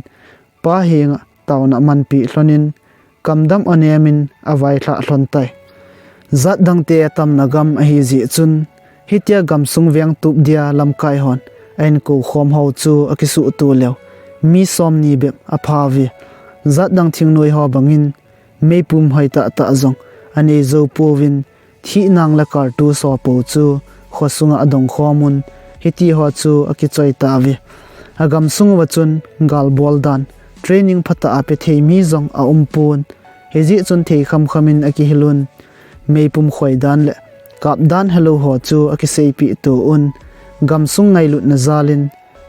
pa henga taona amanpeh lhon in, kamdam anemin availhah lhon tai. Jat dangte atamna gam ahijeh chun, hitia gamsung vengtup dia lamkai hon ahin koukhom ho chu akisuhto leu mi somni bep aphauve. Jat dang thingnoi ho bangin meipum hoitahtah jong anei jou pouvin, thihnang le kartu sopo chu khosunga adongkhom un, hitiho chu akichoi tauve. Agamsung uva chun galbol dan, training phatah a pethei mi jong aumpon, hijeh chun thei khamkhamin akihil un, meipum khoi dan le kap dan helou ho chu akiseipeh to un, gamsung ngailutna jalin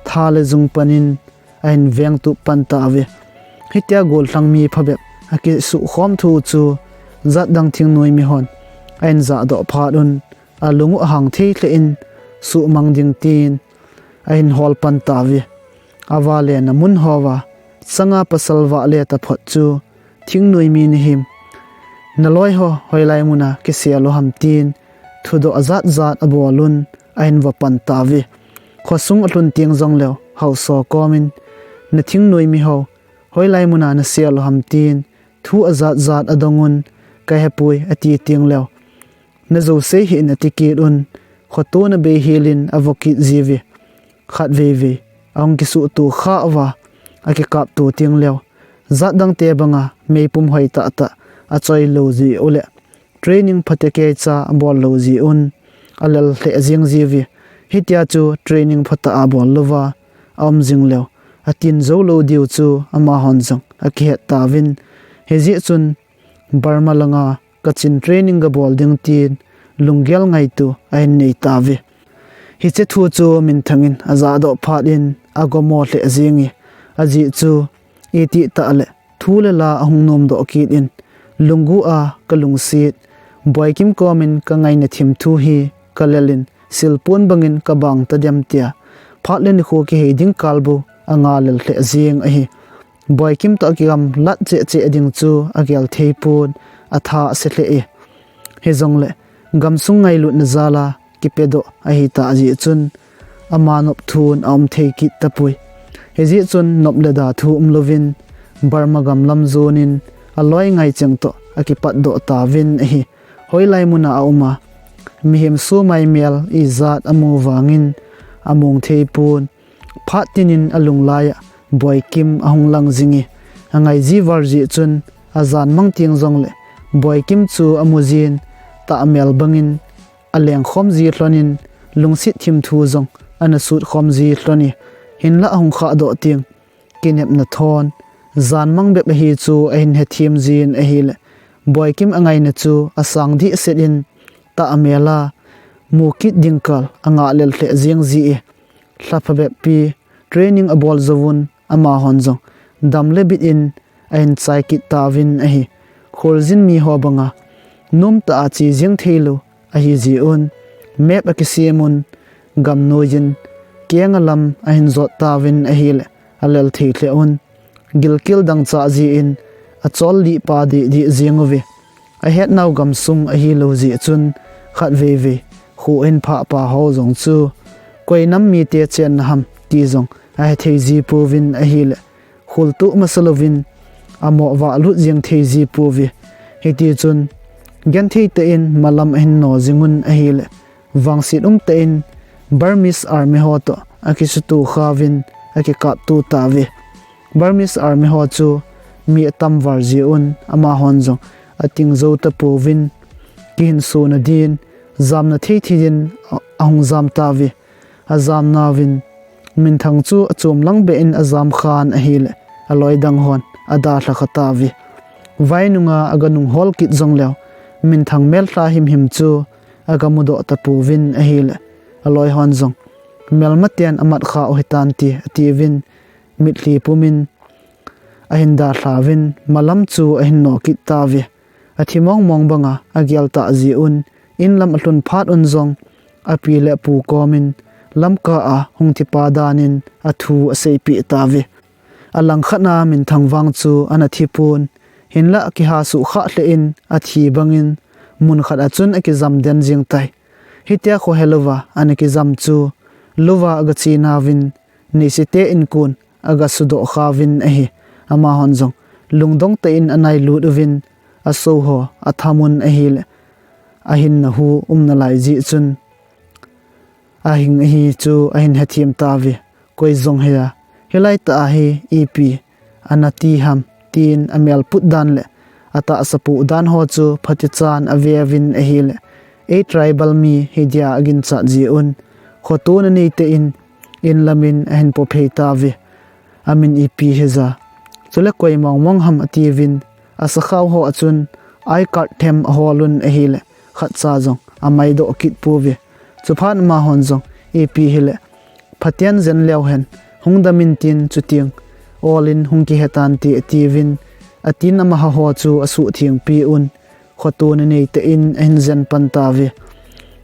tha le jung panin ahin vengtup pan tauve. Hitia gollhang mi phabep akisuhkhom thu chu jat dang thingnoi mihon ahin jahdoh phat un, alungu ahang thei lheh in suhmang ding tin ahin hol pan tauve. Avale namun houva changa pasal vahle taphot chu thingnoi mi nahim, naloi ho hoilai muna kisel u ham tin thudoh ajat jat abol un, ahin vapan tauve. Khosung alhun teng jongleu haosa komin, nathingnoi miho hoilai muna nasel u ham tin thu ajat jat adong un, kahepoi ati tengleu, najouse hih in ati kit un, khotona beihel in avo kit jiuve. Khatveivei ahung kisuhto khah uva akikapto tengleu, jat dangte banga meipum hoitahtah achoi lou jeh u le training phatecha abol lou jeh un, alel lheh jeng jiuve. Hitia chu training phatah a bol louva aum jing leu, atin jou lou diu chu amahon jong akihet tauvin. Hijeh chun Burma langa Kachin training gabol ding tin lunggel ngaito ahin nei tauve. Hiche thu chu Minthang in ajahdoh phat in agomo lheh jenge. Ajeh chu itih tah le thu le la ahung nomdoh kit in, lunggel a kalungset, Boikim komin kangaina thim thu hi kalel in, silpon bangin kabang tadem tia phat le nikho kihei ding kal bou anga lel lheh jeng ahi. Boikim toh akigamlat cheh cheh ding chu agel thei pon, atha ase lheh e. Hijongle gamsung ngailutna jal a kipedoh ahitah jeh chun ama nop thun aum thei kit tapoi. Hijeh chun nop le da thu umlouvin Burma gam lam jonin aloi ngai cheng toh akipatdoh tauvin ahi. Hoilai muna aum a, mihem sumai mel ijat amu vangin among thei pon. Phat tinin alunglai a Boikim ahung lang jinge. Angai ji val jeh chun ajan mang teng jongle Boikim chu amu jin, tahmel bangin aleng khom ji lhonin, lungset thim thu jong ana sut khom ji lhone. Hinlah ahung khahdoh teng kinepna thon, jan mang bep ahi chu ahin hethem jin ahile, Boikim angaina chu asang dehset in, tahmel a mu kit ding kal angah lel lheh jeng jie. Lha phabep pi training abol jouvun amahon jong dam le bit in ahin chai kit tauvin ahi. Kholjin miho banga nomtah a che jeng theilou ahi jeh un, map akisem un, gamnoi in kenga lam ahin jot tauvin ahile, alel thei lheh un, gilkel dangchah jeh in achol lih pa deh deh jeng uve. Ahetnau gamsung ahilou jeh chun, khatvei vei kho ahin phah pa ho jong chu koi nam mite chenna ham ti jong ahethei ji pouvin ahile, kholtoh masa louvin amo vahlut jeng thei ji pouve. Hitichun genthei tah in malam ahin no jing un ahile, vangset umtah in Burmese Army ho toh akisutoh khauvin akikapto tauve. Burmese Army ho chu mi atam val jeh un amahon jong ating jou tapouvin, kihinsona din jamna thei thei din ahung jam tauve. Ajamnauvin Minthang chu achom lang beh in ajam khan ahile, aloi dang hon adalha kha tauve. Vai nunga aga nung hol kit jongleu, Minthang melha himhim chu aga mudoh tapouvin ahile, aloi hon jong, melmaten amat kha u hitante atiuvin, mitlhi pumin ahin dalhauvin, malam chu ahin no kit tauve. Athi mong mong banga agel tah jeh un, inlam alhun phat un jong, api le apu komin lamkah a hung thipa danin athu aseipeh tauve. Alangkhat a Minthang vang chu ana thipon, hinlah akihasuh khah lheh in athi bangin, munkhat a chun akijam den jeng tai. Hitia khohelouva ana kijam chu, louva aga chenauvin, Neisete inkon aga sudoh khauvin ahi. Amahon jong lungdong tah in anailut uvin, aso ho athamun ahile, ahinna hu umnalai jeh chun, ahing ahi chu ahin hethem tauve. Koi jong heia, hilai tah a hi ipi ana ti ham, tin amel put dan le atahsa poh dan ho chu phatechan aveuvin ahile, ei tribal mi hidia aginchat jeh un, khotona neitah in, inlamin ahin pophei tauve. Amin ipi hija, chule koi mong mong ham atiuvin, asakhao ho a chun I card them ahol un ahile, khatcha jong amaidoh kit pouve. Chuphat amahon jong, ipi hile, phaten jen leu hen, hung damin tin chuteng olin hung kihetante atiuvin, atin amaha ho chu asuhthengpi un, khotona neitah in ahin jen pan tauve.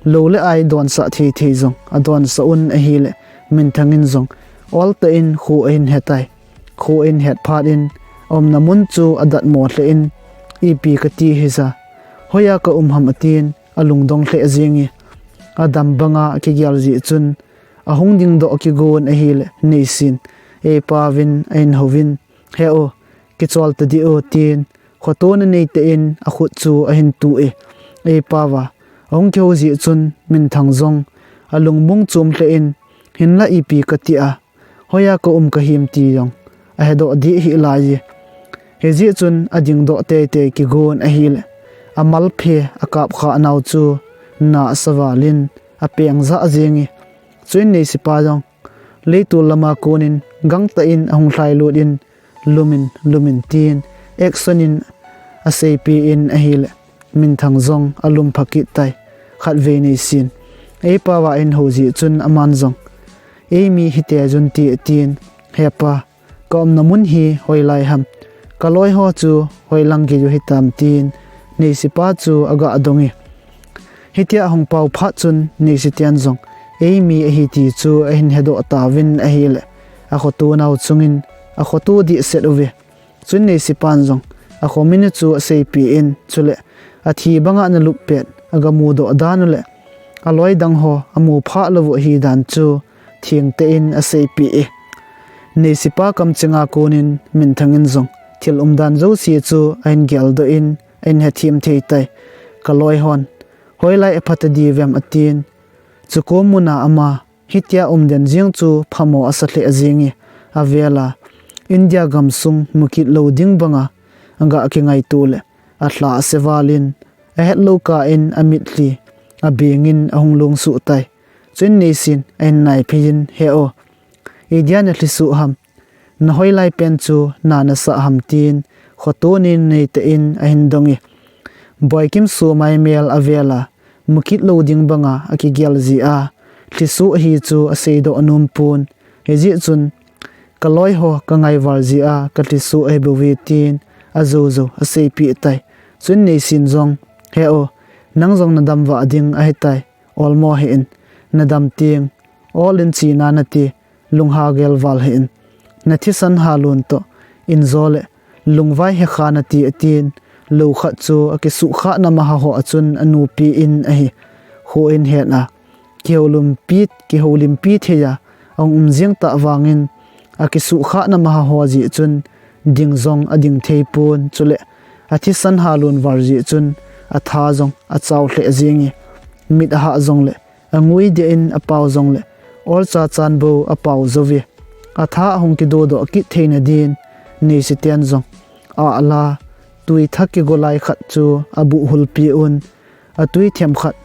Lou le ai donsah thei thei jong adonsah un ahile, Minthang in jong oltah in kho ahin hetai. Kho ahin het phat in, aumna mun chu adatmo lheh in, ipi kati hija, hoiya kaum ham atin, alungdong lheh jenge. Adam banga akigel jeh chun, ahung dingdoh kigon ahile, neisin eipauvin ahin houvin, he u, kichol tadih u, tin khotona neitah in akhut chu ahin tuh e. Eipauva ahung kihou jeh chun, Minthang jong alungmong chom lheh in, hinlah ipi kati a, hoiya kaum kahim ti jong ahedoh dih hih laiye. Hijeh chun adingdoh teitei kigon ahile, amalphe akapkhah nau chu na asa val in apeng jah jeng e. Chuin Neisipa jong leitul lama kon in gangtah in ahung lhailut in, "Lum in, lum in," tin action in aseipeh in ahile, Minthang jong alum pha kit tai. Khatvei Neisin eipao a ahin hou jeh chun aman jong, "Eimi hite jun te," tin, "He pa, ka umna mun hi hoilai ham? Ka loi ho chu hoilang gei u hitam?" tin Neisipa chu aga dong e. Hitia ahung pao phat chun Neisiten jong eimi ahi ti chu ahin hedoh tauvin ahile, akhoto nau chungin akhoto dehset uve. Chun Neisipan jong akho min u chu aseipeh in, chule athi banga analup pet aga mudoh dan u le aloi dang ho amu phah lou u ahi dan chu thengtah in aseipeh e. Neisipa kamcheng a kon in Minthang in jong thil umdan jouse chu ahin geldoh in ahin hethem thei tai. Ka loi hon hoilai apha ta diu vem atin, chukom mun a ama hitia umden jeng chu phamo asa lheh jeng e. Avel a India gamsung mukit lou ding banga aga kingaito le alha ase val in, ahet lou kah in amitlhi abeng in ahung long suh tai. Chuin Neisin ahin naiphei in, "He o, idia nalhi suh ham? Na hoilai pen chu na nasah ham?" tin khoto nei nei tah in ahin dong e. Boikim Somai mel avel a mukit lou ding banga akigel jeh a lhi suh ahi chu aseidoh nom pon. Hijeh chun, "Ka loi ho ka ngai val jeh a ka lhi suh ahi bouve," tin ajou jou aseipeh tai. Chun Neisin jong, "He o, nang jong nadam vah ding ahitai. Ol mo hih in, nadam teng ol in chena nati, lunghagel val hih in, nathisan halun toh injo le lungvai hekha nati," atin, lou khat chu akisuhkhahna maha ho a chun anupi in ahi. Kho in het a kihoulimpi, kihoulimpi thei a ahung um jeng tah vangin, akisuhkhahna maha ho jeh chun ding jong ading thei pon, chule athisan halun val jeh chun atha jong achao lheh jeng e. Mit ahah jongle angui deh in apao jongle olcha chan bou apao jou ve. Atha ahung kidodoh kit theina din Neisiten jong ahla tui thak kigolai khat chu abuh hulpi un, atui themkhat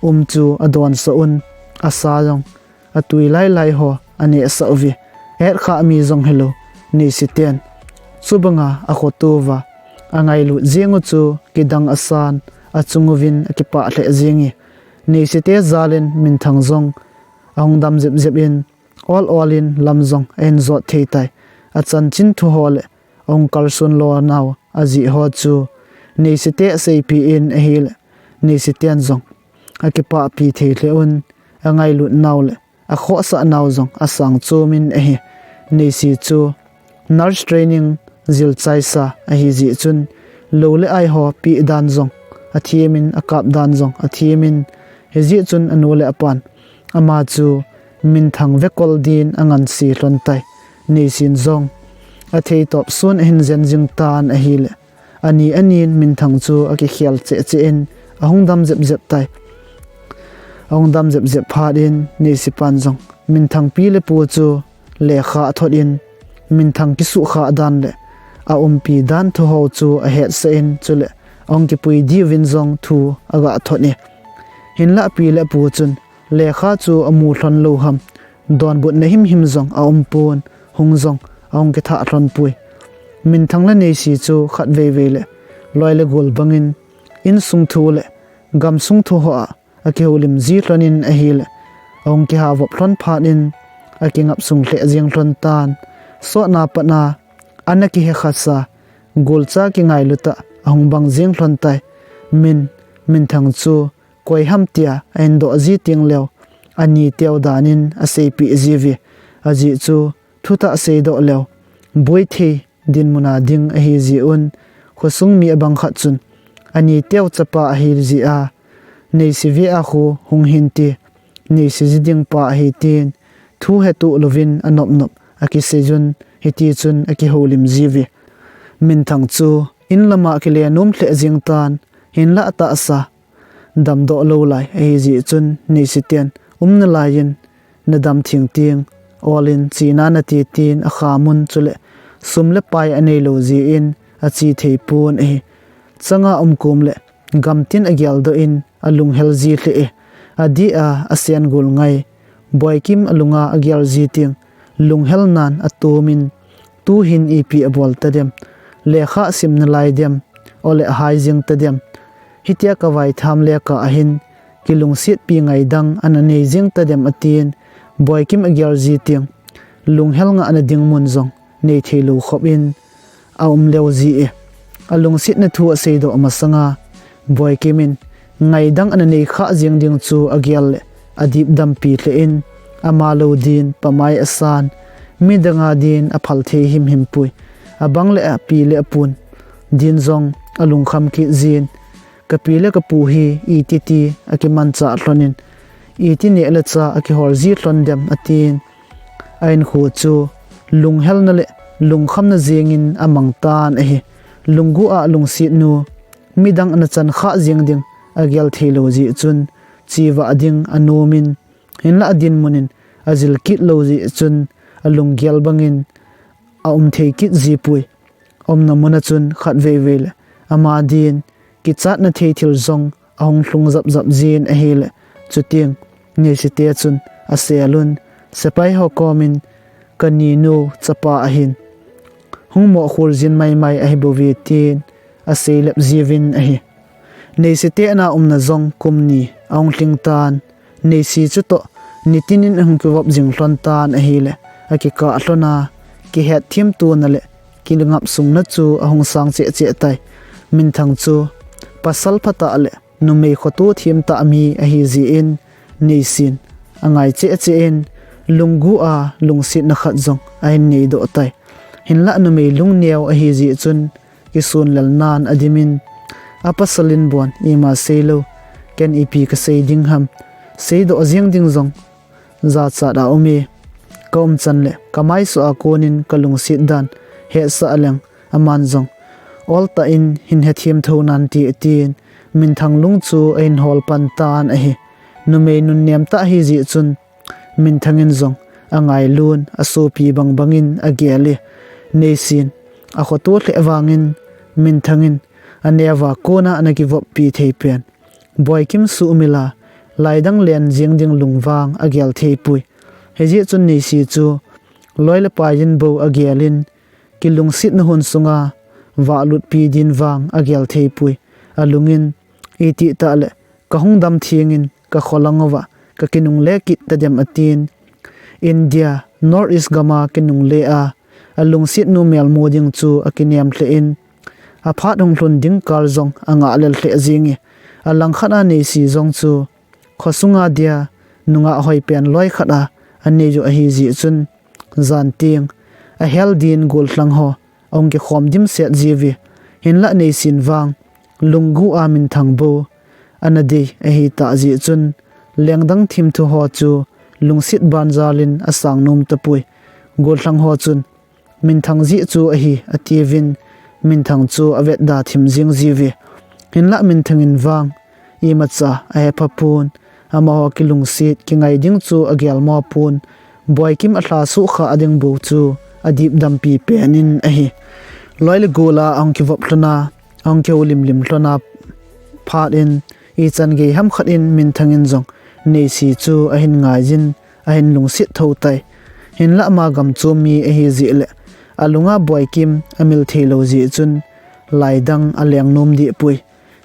um chu adonsah un, asa jong atui lailai ho anehsah uve. Ahetkhah mi jong hilou Neisiten chubanga akhoto uva angailut jeng u chu kidang asan, achung uvin akipah lheh jeng e. Neisite jal in Minthang jong ahung dam jep jep in, ol ol in lam jong ahin jot thei tai. Achanchin thu ho le ahung kalson lo nau ajeh ho chu Neisite aseipeh in ahile, Neisiten jong akipahpi thei lheh un, angailut nau le akhohsah nau jong asang chom in ahi. Neisi chu nurse training jil chaisa ahi jeh chun, lou le ai ho peh dan jong athem in, akap dan jong athem in, hijeh chun anu le apan ama chu Minthang vekol din anganse lhon tai. Neisin jong athei tawp sun ahin zen jing tan ahile, ani anin Minthang chu akikhel cheh cheh in ahung dam jep jep tai. Ahung dam jep jep phat in Neisipan jong Minthang pi le pu chu lekha athot in, Minthang kisuhkhah dan le aumpi dan thu ho chu ahetsah in, chule ahung kipui diuvin jong thu aga thot e. Hinlah pi le pu chun lekha chu amu lhon lou ham, donbutna himhim jong aum pon, hung jong ahung kithah lhon poi. Minthang le Neisi chu khatvei vei le loi le gol bangin insung thu le gamsung thu ho a akihoulim ji lhon in ahile, ahung kiha vop lhon phat in akingap sung lheh jeng lhon tan. Sotna patna ana kihe khasa, golcha kingailu tah ahung bang jeng lhon tai. Min, Minthang chu koi ham tia ahin doh ji teng leu, ani teu dan in aseipeh jiuve. Ajeh chu thutah seidoh leu, boi thei dinmun a ding ahi jeh un, khosung mi abang khat chun ani teu chapa ahi jeh a, Neisi ve a khu hung hinte, Neisi ji ding pa ahi tin, thu hetoh louvin anop nop akisei jun, hiti chun akihoulim jiuve. Minthang chu in lama kile nom lheh jeng tan, hinlah atahsa damdoh lou lai ahi jeh chun, Neisi ten umna lai in nadam theng teng ol in chena nati tin akham un, chule sum le pai anei lou jeh in ache thei pon ahi. Changa um kom le gamtin ageldoh in alunghel ji lheh e. Adeh a, asen gul ngai. Boikim alunga agel ji teng, lunghel nan atomin, tuhin ipi abol tadem, lekha asim nalai dem, ole ahai jeng tadem. Hitia kavaitham le kah ahin, kilungsetpi ngaidang ana nei jeng tadem atin, Boikim agel ji teng, lunghel ngahna ding mun jong nei theilou khop in, aum leu ji e. Alungsetna thu aseidoh masanga, Boikim in, ngaidang ana nei kha jeng ding chu agel le, adipdampi lheh in, ama lou din, pamai asan, midang a din aphal thei himhim pui, abang le api le apun din jong alungkham kit jin, kapi le kapu hi iti ti akimanchah lhon in, iti neh le chah akihol ji lhon dem atin, a-inkho chu lunghelna le lungkhamna jengin amang tan ahi. Lunggu a alungset nu, midang ana chan kha jeng ding agel theilou jeh chun, chivah ding anomin, hinlah adinmun in ajil kit lou jeh chun, alunggel bangin aum thei kit ji pui. Aumna muna chun khatvei vei le ama din kichatna thei thil jong ahung lhung japjap jin ahile, chuteng Neisite chun asel un, sepai ho komin, kaninu chapa ahin, hung mohkhul jin maimai ahi bouve tin aseilep jiuvin ahi. Neisite ana umna jong kum ni ahung lhing tan, Neisi chutoh nitin in ahung kivop jing lhon tan ahile, akikah lhon a, kihetthem tona le kingap sungna chu ahung sang cheh cheh tai. Minthang chu pasal phatah le numei khoto themtah mi ahi jeh in, Neisin angai cheh cheh in, lunggu a lungsetna khat jong ahin neidoh tai. Hinlah numei lungneo ahi jeh chun, kisunlel nan adimin, apasal in bon ima seilou, ken ipi kasei ding ham, seidoh jeng ding jong jachat aume, kaumchan le kamaisoh a konin kalungset dan hetsah leng, aman jong oltah in hin hethem thou nante atin, Minthang lung chu ahin hol pan tan ahi. Numei nunnem tah ahi jeh chun, Minthang in jong angailun, asopi bangbang in agel e. Neisin akhoto lheh vangin, Minthang in aneova kona ana kivoppi thei pen, Boikim suhmil a laidang len jeng ding lung vang agel thei pui. Hijeh chun Neisi chu loi le pai in bou agel in, kilungsetna hun sunga vahlutpi din vang agel thei pui. Alungin, itih tah le kahung dam thengin kakholang uva kakinungle kit tadem atin, India North East gam a kinungle a, alungset nu melmu ding chu akinem lheh in, aphat hung lhun ding kal jong angah lel lheh jeng e. Alangkhat a Neisi jong chu khosunga dia nungah hoipen loi khat a anei u ahi jeh chun, jan teng ahel din gollhang ho ahung kikhom dimset jiuve. Hinlah Neisin vang lunggu a Minthang bou ana dei ahitah jeh chun, lengdang thimthu ho chu lungset banjal in asang nom tapoi. Gollhang ho chun, Minthang jeh chu ahi, atiuvin, Minthang chu avetda thim jeng jiuve. Hinlah Minthang in vang imacha ahepha pon, amaho kilungset kingai ding chu agel mo pon, Boikim alha sukha ding bou chu adipdampi pen in ahi. Loi le gol a ahung kivop lhon a, ahung kihoulimlim lhon a phat in, ichan gei ham khat in Minthang in jong Neisi chu ahin ngai jin, ahin lungset thou tai. Hinlah ama gamchom mi ahi jeh le, alunga Boikim amil theilou jeh chun, laidang aleng nom deh pui.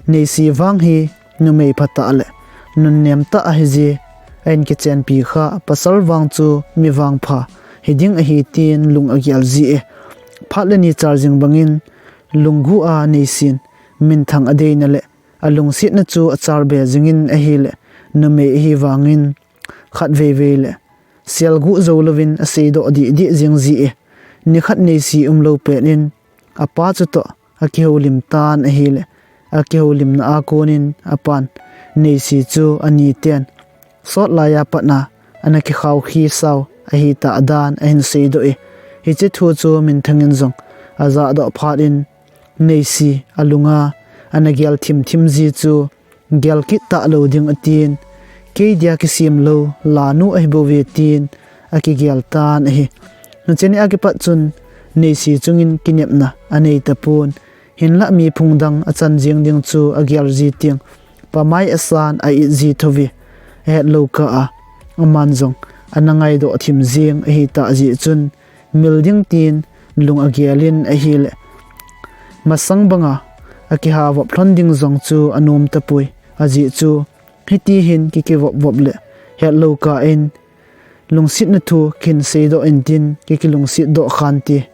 Neisi vang hi numei phatah le nunnem tah ahi jeh, ahin kichenpi kha pasal vang chu mi vangpha hiding ahi tin lung agel ji e. Phat le ni char jing bangin, lunggu a Neisin Minthang adeina le alungsetna chu achal be jingin ahile, numei ahi vangin khatvei vei le selguh jou louvin aseidoh deh deh jeng ji e. Nikhat Neisi umlou pet in, apa chutoh akihoulim tan ahile, akihoulimna a konin apan Neisi chu aniten sot laiya patna ana kikhao khi sao ahitah dan ahin seidoh e. Hiche thu chu Minthang in jong ajahdoh phat in, Neisi alunga ana gel thimthim ji chu gel kit talou ding atin, kei dia kisem lou lanu ahi bouve tin akigel tan ahi. Hiche ni a kipat chun Neisi chungin kinepna anei tapon, hinlah mi phung dang achan jeng ding chu agel ji teng, pamai asan a-it ji thou ve. Ahetlou kah a, aman jong ana ngaidoh thim jing ahitah jeh chun, mil ding tin lung agelin ahile, masang banga akiha vop lhon ding jong chu anom tapoi. Ajeh chu, hiti hin kiki vop vop le, hetlou kah in, lungsetna thu kin seidoh intin, kiki lungset doh khante.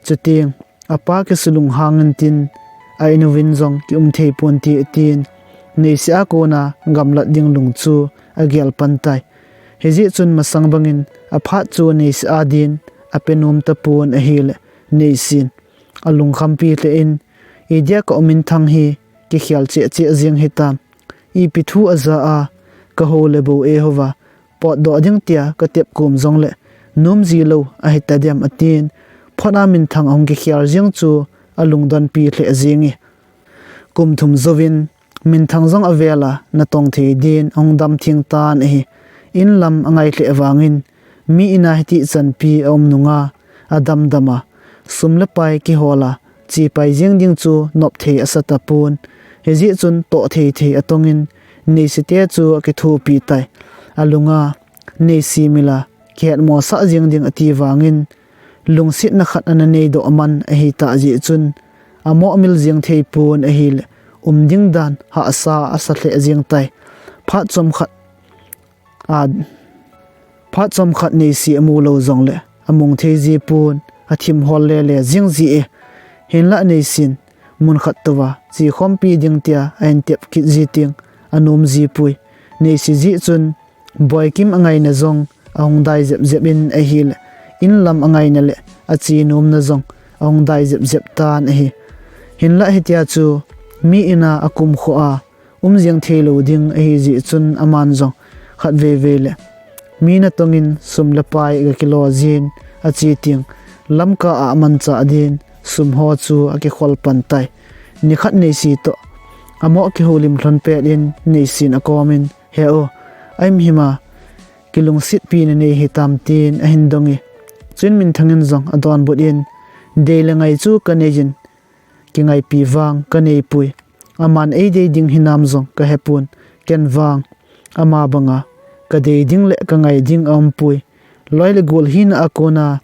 Chuteng, apa kisulung hang intin, a-in uvin jong kium thei ponte atin, Neisi a kona gamlat ding lung chu agel pan tai. Hijeh chun masang bangin aphat chu Neisi a din ape nom tapon ahile, Neisin alungkhampi lheh in, idia ka-u Minthang hi kikhel cheh cheh jing hitam. Ipi thu aja a, kahou le bou eihou va, potdoh ding tia katep kom jongle, nom ji lou ahi tadem atin, phot a Minthang ahung kikhel jing chu alungdonpi lheh jenge. Kum thum jouvin, Minthang jong avel a natong thei din ahung dam theng tan ahi. In lam angai lheh vangin, mi in a hiti chanpi aum nunga, adamdam a, sum le pai kihol a, chepai jeng ding chu nop thei asa tapon. Hijeh chun toh thei thei atongin, Neisi te chu akithopi tai. Alunga, Neisi mila kihetmosah jeng ding ati vangin, lungsetna khat ana neidoh man ahitah jeh chun, amoh mil jeng thei pon ahile, um ding dan hahsa asa lheh jeng tai. Phat chomkhat a, phat chomkhat Neisi amu lou jongle, among thei ji pon, athim hol lele jeng ji e. Hinlah Neisin, mun khat touva, chekhompi ding tia ahin tep kit ji teng, anom ji poi. Neisi jeh chun, Boikim angaina jong ahung dai jep jep in ahile, in lam angaina le ache nomna jong ahung dai jep jep tan ahi. Hinlah hitia chu mi in a akumkho a um jeng thei lou ding ahi jeh chun aman jong khatvei vei le mi natongin sum le pai gakilo jin ache teng lamkah a amanchah din sum ho chu akikhol pan tai. Nikhat Neisi toh amoh kihoulim lhon pet in Neisin akomin, He u, ahimhim a kilungsetpi nanei hitam, tin ahin dong e. Chuin Minthang in jong adonbut in, Dei le ngai chu kanei jin, kingaipi vang kanei poi. Aman eidei ding hinam jong kahepon, ken vang ama banga kadei ding le kangai ding aum poi. Loi le gol hina a kona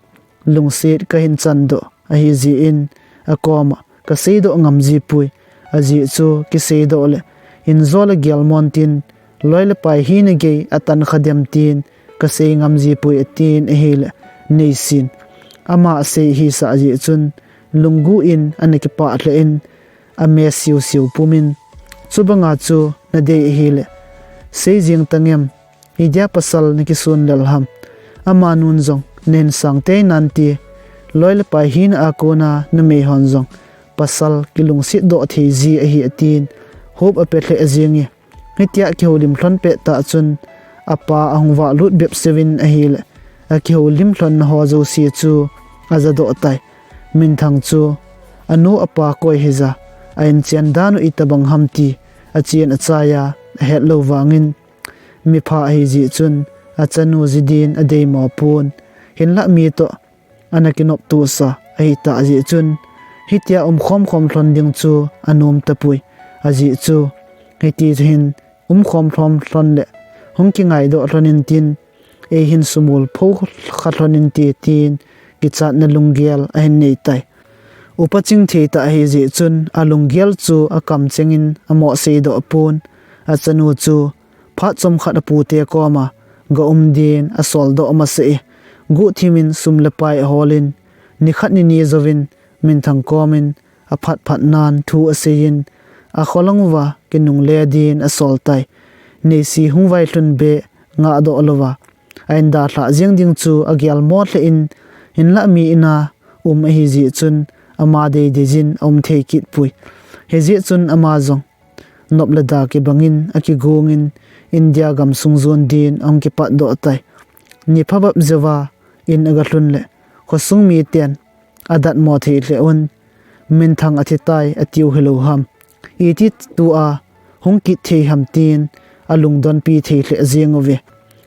lungset kahin chandoh ahi jeh in, akoma kaseidoh ngam ji poi. Ajeh chu kiseidoh le injo le gelmon tin, loi le pai hina gei atan kha dem tin kasei ngam ji poi, atin ahile, Neisin ama asei hisah jeh chun, lunggu in ana kipah lheh in, ame siu siu pumin, Chubanga chu nadei ahile, sei jeng tangem, idia pasal nakisun lel ham. Amanun jong nahin sang tei nante, loi le pai hina a kona numei hon jong pasal kilungset doh thei ji ahi, atin, hop ape lheh jenge. Hitia kihoulim lhon pet tah chun, apa ahung vahlut bep seuvin ahile, akihoulim lhonna ho jouse chu ajadoh tai. Minthang chu anu apa koi hija, a-in chen dan u itobang ham ti achen achai a, ahetlou vangin, mipha ahi jeh chun achanu ji din adeimo pon. Hinlah mi toh ana kinoptosa ahitah jeh chun, hitia umkhom khom lhon ding chu anom tapoi. Ajeh chu, hiti hin umkhom khom lhon le hung kingaidoh lhon intin, eihin sumol pho kha lhon inte, tin kichatna lunggel ahin nei tai. Upa chingthei tah ahi jeh chun alunggel chu akamchengin amoh seidoh pon. Achanu chu phat chomkhat apute koma gaum din asoldoh masa e. Guhthimin sum le pai aholin, nikhat nini jouvin Minthang komin aphat phat nan thu aseiyin, akholong uva kinungle din asol tai. Neisi hung vailhun be ngahdoh louva a-in dalhah jeng ding chu agelmo lheh in, hinlah mi in a um ahi jeh chun ama deidei jin aum thei kit poi. Hijeh chun ama jong nop le da kibangin akigongin India gamsung jon din ahung kipatdoh tai. Ni phabep jouva in agalhun le khosung miten adatmo thei lheh un, Minthang athitai atiu hilou ham, iti tua hung kit thei ham, tin alungdonpi thei lheh jeng uve.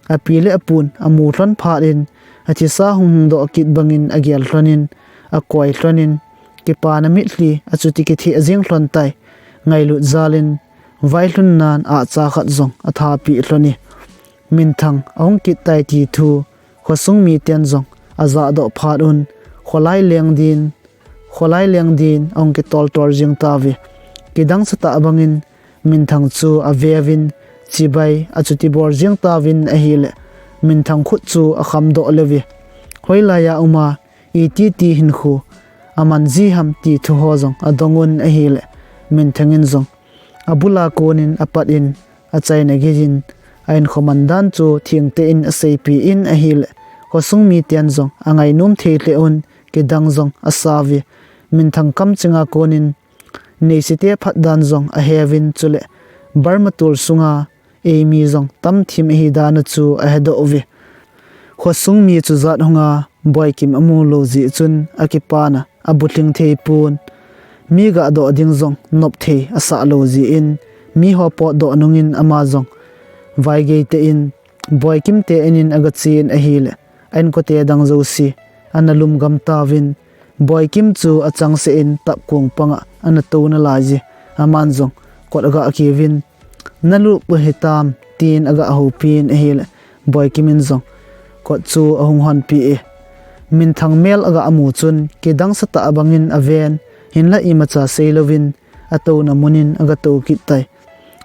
Api le apun amu lhon phat in, athisa hung hung doh kit bangin agel lhonin, akoi lhonin, kipana mitlhi achuti kitheh jeng lhon tai. Ngailut jalin vailhunnan ahcha khat jong athapi lhon e. Minthang ahung kit tai ti thu khosung miten jong ajahdoh phat un, kholai leng din, kholai leng din ahung kitol tol jing tauve. Kidang satah bangin Minthang chu aveuvin, chibai achuti bol jing tauvin ahile, Minthang khut chu akhamdoh leuve. Hoilai a um a, iti ti hinkho aman ji ham ti thu ho jong adong un ahile, Minthang in jong abul a konin apat in, achaina gei in, a-in khoman dan chu thengtah in aseipi in ahile, khosung miten jong angainom thei lheh un, kidang jong asauve. Minthang kamcheng a konin Neisi te phat dan jong aheuvin, chule Burma tol sunga eimi jong tamthim ahi dan a chu ahedoh uve. Khosung mi chujat hunga Boikim amu lou jeh chun akipana abulhing thei pon. Mi gahdoh ding jong nop thei asah lou jeh in, mi ho potdoh nungin ama jong vaigei tah in Boikim te in in agachen ahile, a-inkote dang jouse ana lum gam tauvin, Boikim chu achangseh in tapkong panga ana tou nalai je. Aman jong kot agah kiuvin, "Nalup u hitam?" tin agah houpin ahile, Boikim in jong kot chu ahung honpi e. Minthang mel agah mu chun kidang satah bangin aven, hinlah imacha seilouvin atouna munin agatou kit tai.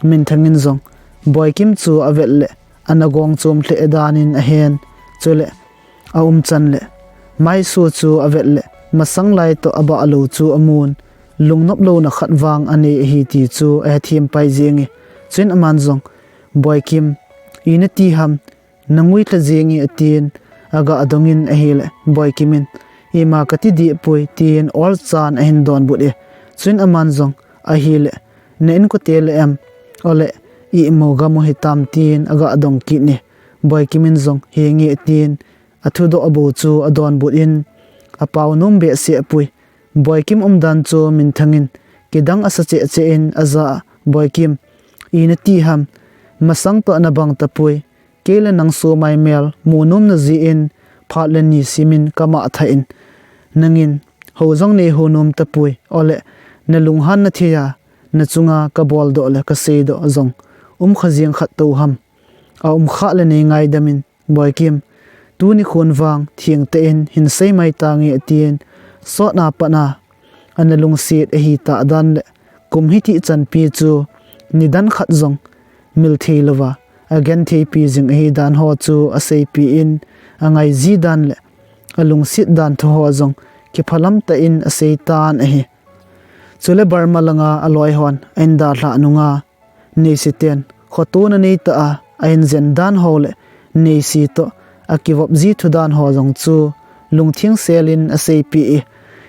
Minthang in jong Boikim chu avet le ana gong chom lheh danin ahen. Chule aumchan le maisu chu avet le masang lai toh abah lou chu amun, lungnop louna khat vang anei ahi ti chu ahethem pai jenge. Chuin aman jong, "Boikim, ina ti ham, nangui lha jenge," atin, agah dongin ahile, Boikim in, "Ima kati dih poi," tin olchan ahin donbut e. Chuin aman jong, "Ahile, na-inkote le em, ole, imu gam u hitam?" tin agah dong kit e. Boikim in jong, "Henge," tin athudoh bou chu adonbut in, apao nom behseh poi. Boikim umdan chu Minthang in kidang asa cheh cheh in ajah a, "Boikim, ina ti ham, masang toh nabang tapoi, kei le nang somai mel mu nom najeh in phat le ni simin kamah thah in, nangin hou jong nei hou nom tapoi, ole, nalunghan nathei a, nachunga kaboldoh le kaseidoh jong umkha jeng khat tou ham? Aumkhah le nei ngaidam in, Boikim, tuni khun vang thengtah in hin sei mai tange," atin, sotna patna ana lungset ahitah dan le kum hiti chanpi chu nidan khat jong mil thei louva agentheipi jing ahi dan ho chu aseipi in, angaiji dan le alungset dan thu ho jong kiphalam tah in asei tan ahi. Chule Burma langa aloi hon ahin dalhah nunga, Neisi ten khotona neitah a ahin jen dan ho le Neisi toh akivop ji thu dan ho jong chu lungtheng sel in aseipi e.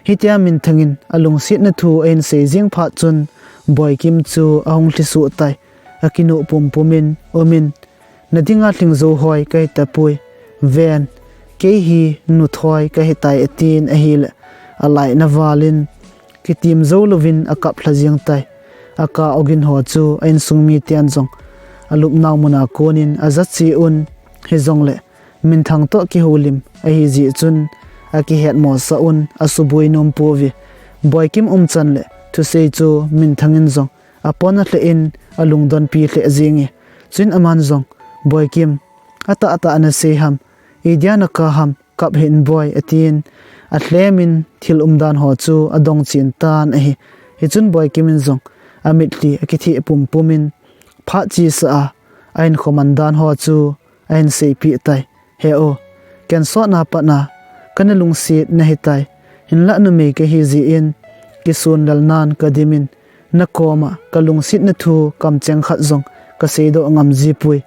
Hitia Minthang in alungsetna thu ahin sei jing phat chun Boikim chu ahung lhisuh tai. Akinuh pumpum in, "Umin, nadinga lhingjou hoi kahi tapoi. Ven, kei hi nuthoi kahi tai," atin ahile, alainat val in kitim jou louvin akap lha jeng tai. Aka ogin ho chu a-insung miten jong alupnau muna konin aja che un, hijongle Minthang toh kihoulim ahi jeh chun akihet mosah un, asuboi nom pouve. Boikim umchan le thusei chu Minthang in jong apona lheh in alungdonpi lheh jenge. Chuin aman jong, "Boikim, atahtah nasei ham, idia nakap ham, kap hih in boi," atin, alhem in thil umdan ho chu adong chen tan ahi. Hichun Boikim in jong amitlhi akitheh pumpum in phat chesa a, a-in khoman dan ho chu ahin seipeh tai. "He o, ken sotna patna kana lungset nahi tai. Hinlah numei kahi jeh in kisun lelnan kadim in, nakoma kalungsetna thu kamcheng khat jong kaseidoh ngam jipoi.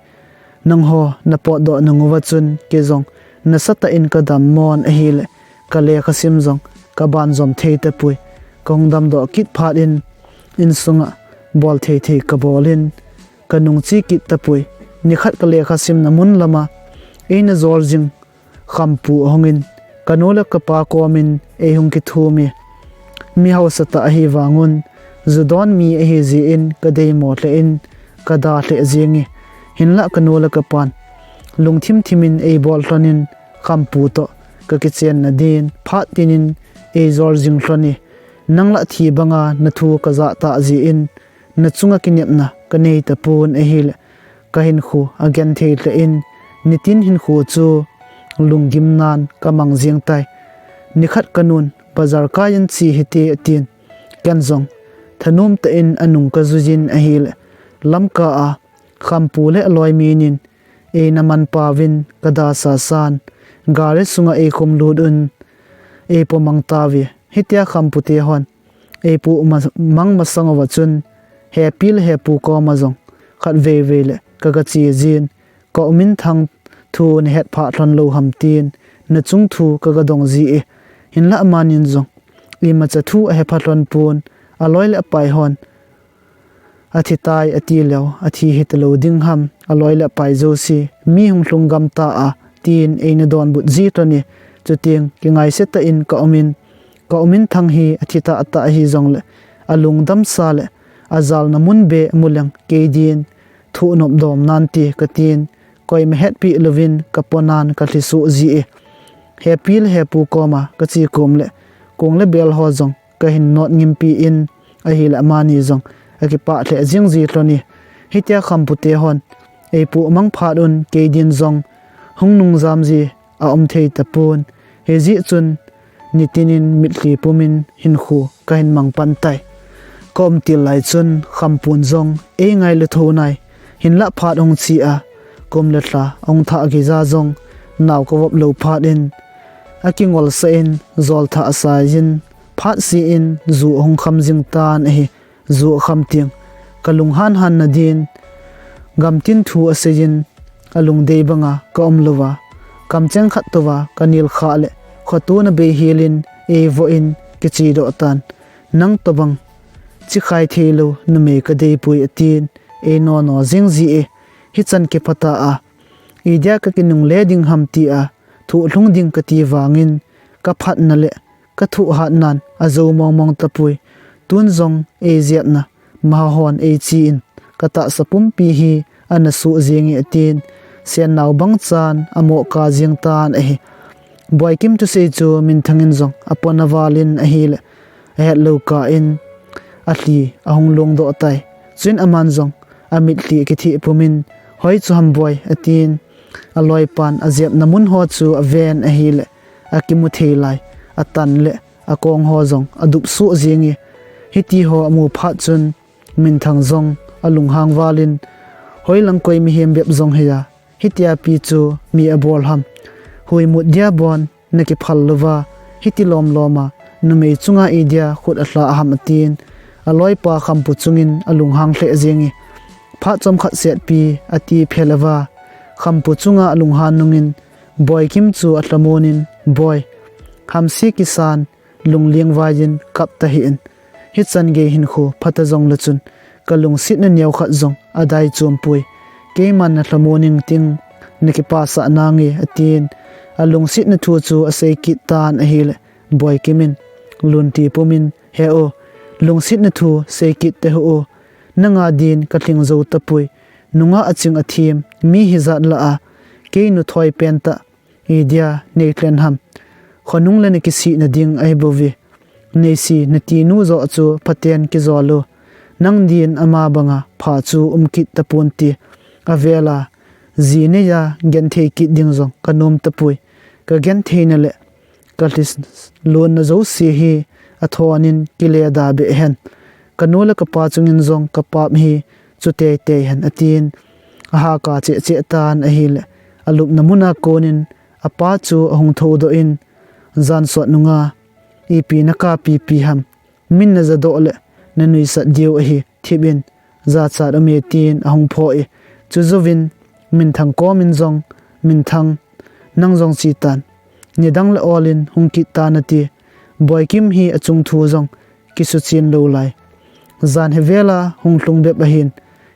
Nangho napotdoh nunguva chun kei jong nasatah in kadam mon ahile, kalekha sim jong kabanjom thei tapoi. Kahung damdoh kit phat in, insunga bol thei thei kabol in, kanung che kit tapoi. Nikhat kalekha simna mun lama eina jol jing khampu ahungin, kanu le kapa komin eihung kithum e. Mi hausatah ahi vangun, ju don mi ahi jeh in kadeimo lheh in kada lheh jenge. Hinlah kanu le kapan lungthim thim in eibol lhon in, khampu toh kakichenna din phat tin in eijol jing lhon e. Nang lah thi banga nathu kajah tah jeh in, nachunga kinepna kanei tapon ahile, kahinkho agenthei lheh in, nitin hinkho chu lunggim nan kamang jeng tai. Nikhat kanun bazar kai in che hite atin, ken jong thanom tah in anung kajui jin ahile, lamka a Khampu le aloi mi nin eina manpauvin kada sasan gari sunga eikhum lut un eipoh mang tauve. Hitia Khampu te hon eipoh ma-, mang masang uva chun, hepi le hepu koma jong khatvei vei le kaga che jin, ka u Minthang thu nahet pha lhon lou ham tin, nachung thu kaga dong ji e. Hinlah amanin jong imacha thu ahe pha lhon pon, aloi le apai hon athi tai ati leu, athi hita lou ding ham, aloi le apai jouse mi hung lhung gam ta a, tin eina donbut ji lhon e. Chuteng kingaise tah in ka u Min, ka u Minthang hi athi tah tah ahi jongle, alungdam sa le ajalna mun beh mu leng kei din thu nop dom nante katin, koima hetpi louvin kapoh nan kalhi suh ji e. Hepi le hepu koma kache kom le, kong le bel ho jong kahin not ngimpi in ahile, amani jong akipah lheh jing ji lhon e. Hitia Khampu te hon eipoh mang phat un kei din jong hung nung jam ji aum thei tapon. Hijeh chun nitin in mitlhi pumin hinkho kahin mang pan tai. Ka um til lai chun Khampun jong eingailu thou nai. Hinlah phat hung che a, kum le lha hung thah gei ja jong nao kavop lou phat in, akingol sah in, jol thah asai jin, phat se in ju ahung kham jing tan ahi. Ju akham teng, kalung hanhan nadin gamtin thu asei jin, alungdei banga ka um louva, kamcheng khat touva kanel khah le, khoto na bei hel in eivoh in kiche doh tan. Nang tobang chikhai thei lou numei kadei poi atin, eino no jing ji e. Hichan kiphat a, idia kakinungle ding ham tia thoh lhung ding kati vangin, kaphatna le kathoh hatnan ajou mong mong tapoi. Tun jong eijepna maha hon eiche in, katahsa pumpi hi ana suh jeng e atin, sennao bang chan amoh kah jeng tan ahi. Boikim thusei chu Minthang in jong apoh na val in ahile, ahet lou kah in alhi ahung long doh tai. Chuin aman jong amitlhi akitheh pumin, hoi chu ham boi atin, aloipan ajepna mun ho chu aven ahile, akimu thei lai atan le akong ho jong adup suh jeng e. Hiti ho amu phat chun Minthang jong alunghang val in, hoilang koi mihem bep jong hiya hitia pi chu mi abol ham? Huimut dia bon nakiphal louva, hiti lom lom a numei chunga idia khut alha ham atin, aloipa Khampu chungin alunghang lheh jeng e. Phat chomkhat setpi ati pheleuva, Khampu chunga alunghan nungin Boikim chu alhamon in, boi, hamse kisan, lungleng vai in kap tahih in. Hichan gei hinkho pha ta jongle chun, kalungsetna neokhat jong adai chom poi. Keiman nalhamon ing ting, nakipasah nange atin, alungsetna thu chu asei kit tan ahile, Boikim in lunti pumin, he u, lungsetna thu sei kit tahih u, nanga din kalhing jou tapoi. Nungah aching athem mi hijat lah a, kei nuthoi pentah idia neilhen ham? Khonung le nakisihna ding ahi bouve. Neise natinu joh chu phaten kijol u. Nang din ama banga pha chu um kit taponte. Avela ji neiya genthei kit ding jong kanom tapoi. Kagentheina le kalhi lonna jouse hi athonin kile da beh hen. Kanu le kapa chungin jong kapap hi chu teitei hen atin, ahaka cheh cheh tan ahile, alupna muna konin apa chu ahung thoudoh in, jan sot nunga ipi nakapi pi ham? Min najadoh le nanuisat diu ahi, thip in, jachat ume tin ahung phoh e. Chujouvin Minthang komin jong, Minthang, nang jong chetan. Nidang le olin hung kit tan ati. Boikim hi achung thu jong kisuchen lou lai. Jan hivela hung lhung bep ahin,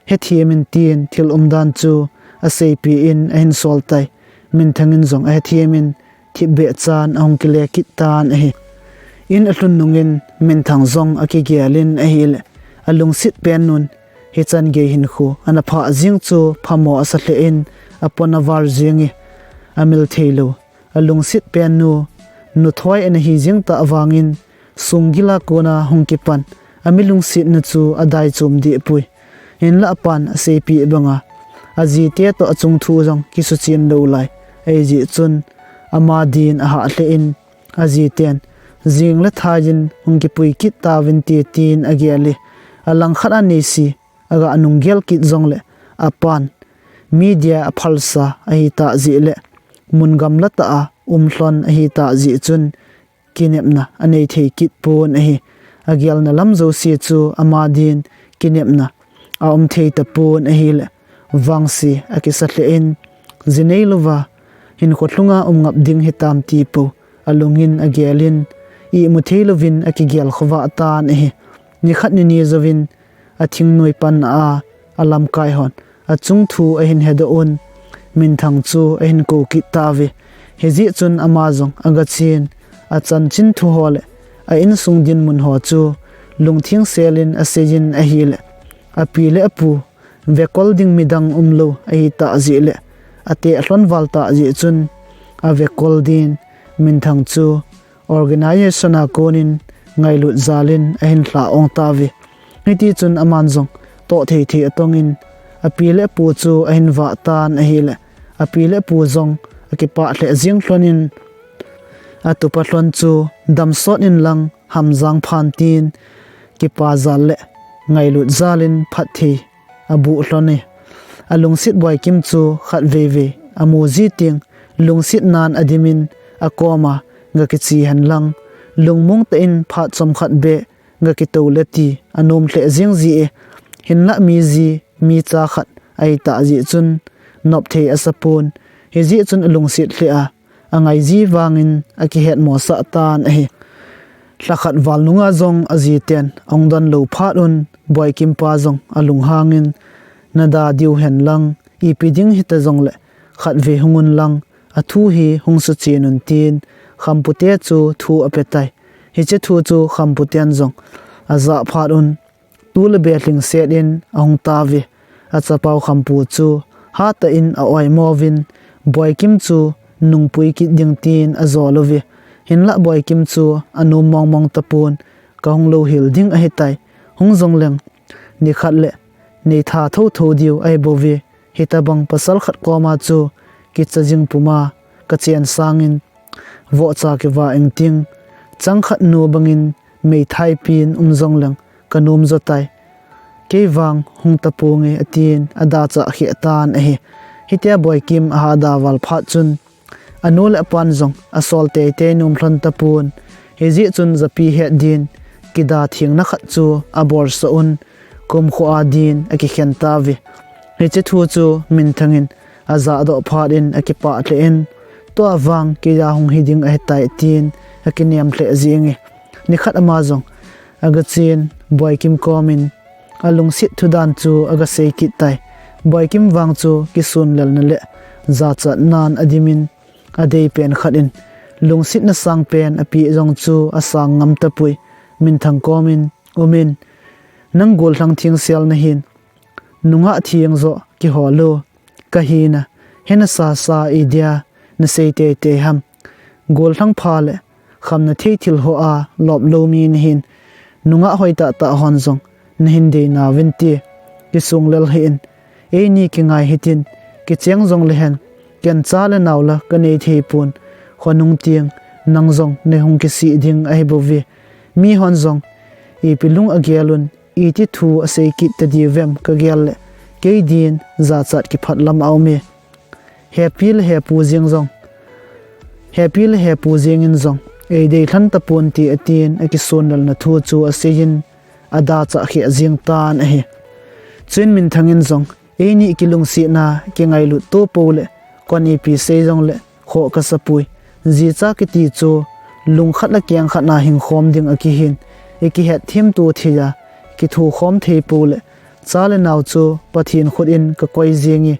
hethem in tin thil umdan chu aseipeh in ahin sol tai. Minthang in jong ahethem in thipbeh chan ahung kile kit tan ahi. In alhun nungin Minthang jong akigel in ahile, alungset pen nun hichan gei hinkho ana phah jing chu phamo asa lheh in apoh na val jing e, amil thei lou. Alungset pen nu, nuthoi ana hi jing tah vangin, sunggil a kona hung kipan, ami lungsetna chu adai chom deh poi. Hinlah apan aseipeh banga ajite toh achung thu jong kisuchen lou lai ahi jeh chun ama din ahah lheh in, ajiten jing le thai in hung kipui kit tauvin te tin agel e. Alangkhat a Neisi aga nunggel kit jongle apan media aphalsa ahitah jeh le mun gamla tah a um lhon ahitah jeh chun kinepna anei thei kit pon ahi. Agelna lam jouse chu ama din kinepna aum thei tapon ahile, vangse akisa lheh in, ji neilouva hinkho lhunga um ngap ding hitam ti pou alungin agel in, imu thei louvin akigel khovah tan ahi. Nikhat nini jouvin athingnoi pan a alamkai hon achung thu ahin hedoh un, Minthang chu ahin kou kit tauve. Hijeh chun ama jong agachen, achanchin thu ho le a insung dinmun ho chu lungtheng sel in asei in ahile, api le apu vekol ding midang umlou ahitah jeh le ateh lhon val tah jeh chun avekol din Minthang chu organization a konin ngailut jal in ahin lha ong tauve. Hitichun aman jong toh thei thei atong in api le apu chu ahin vah tan ahile, api le apu jong akipah lheh jeng lhon in, atupa lhon chu damsot in lang hamjang phan tin kipa jal le ngailut jal in phatthei abuh lhon e. Alungset Boikim chu khatvei vei amu ji teng lungset nan adim in akoma gakiche hen lang, lungmong tah in phat chomkhat beh gakitou le ti anom lheh jeng ji e. Hinlah mi ji mi cha khat ahitah jeh chun nop thei asa pon. Hijeh chun alungset lheh a angai ji vangin akihet mosah tan ahi. Lhakhat val nunga jong ajiten ahung don lou phat un Boikim pa jong alunghang in, nada diu hen lang, ipi ding hita jongle khatvei hung un lang, athu hi hung suchen un tin Khampu te chu thu ape tai. Hiche thu chu Khampu ten jong ajah phat un, tu le be lhingset in ahung tauve. Achapau Khampu chu hatah in a-oimo vin, Boikim chu nungpui kit ding tin ajol uve. Hinlah Boikim chu anom mong mong tapon, kahung louhel ding ahitai. Hung jongleng nikhat le neitha thotho diu ahibouve. Hitobang pasal khat koma chu kicha jing puma kachen sangin, vohcha kivah ing ting, changkhat nu bangin meithai pin um jongleng kanom jo tai. Kei vang hung taponge, atin adachah kheh tan ahi. Hitia Boikim ahahda val phat chun, anu le apan jong asol teitei nom lhon tapon. Hijeh chun japi het din kida thengna khat chu aborsah un, kumkho a din akikhen tauve. Hiche thu chu Minthang in ajahdoh phat in akipah lheh in, tua vang keija hung hiding ahitai, tin akinem lheh jenge. Nikhat ama jong agachen Boikim komin alungset thudan chu agasei kit tai. Boikim vang chu kisunlelna le jachatnan adimin, adeipen khat in lungsetna sangpen apeh jong chu asang ngam tapoi. Minthang komin, umin, nang gollhang thengsel nahin, nungah theng joh kihol u kahina, hena sasa idia nasei teitei ham? Gollhang pha le khamna thei thil hoa lop lou mi nahin, nungah hoitahtah hon jong nahin dei nauvinte. Kisunglel hih in, eini kingai hitin, kicheng jongle hen, ken cha le nau la kanei thei pon, khonung teng nang jong neihung kisih ding ahibouve. Mihon jong ipi lung agel un, iti thu asei kit tadiuvem kagel le, kei din jachat kiphat lam aume. Hepi le hepu jeng jong, hepi le hepu jengin jong eidei lhon taponte, atin akisunlelna thu chu aseiyin, adachah kheh jeng tan ahi. Chuin Minthang in jong, eini kilungsetna kingailut to pou le, kon ipi sei jongle khoh kasapoi. Jicha kiti chu lungkhat le kengkhat na hingkhom ding akihin, ikihet themto theiya kithokhom thei pou le, cha le nau chu Pathen khut in kakoi jenge.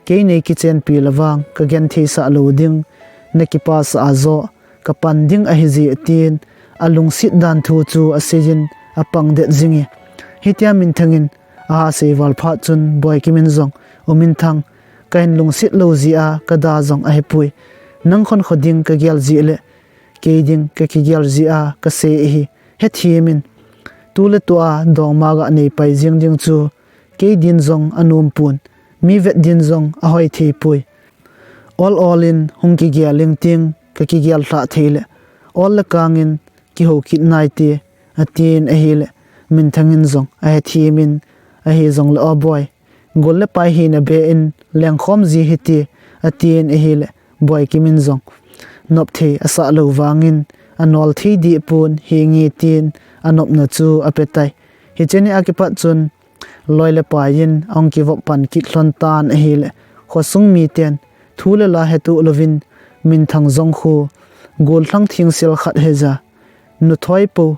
Kei nei kichenpi le vang kagentheisah lou ding, nakipasah a joh kapan ding ahije, atin alungset dan thu chu aseiyin apangdet jinge. Hitia Minthang in ahasei val phat chun Boikim in jong, U Minthang, kahin lungset lou jeh a kada jong ahipoi. Nang khonkho ding kagel jeh le kei ding kakigel jeh a kasei ahi. Hethem in, tuletua dongma ga neipai jeng ding chu kei din jong anom pon, mi vet din jong ahoi thei poi. Ol ol in hung kigel ing ting, ka kigel lhah thei le, ol le kang in kihou kit nai ti, atin ahile, Minthang in jong ahethem in, ahi jong le, o boi, gol le pai hina be in lengkhom ji hite, atin ahile, Boikim in jong nop thei asah lou vangin, anol thei deh pon, hi nge tin anopna chu ape tai. Hiche ni a kipat chun, loi le pai in ahung kivop pan kit lhon tan ahile, khosung miten thu le la hetuh louvin, Minthang jong khu gollhang thengsel khat heja, nuthoi po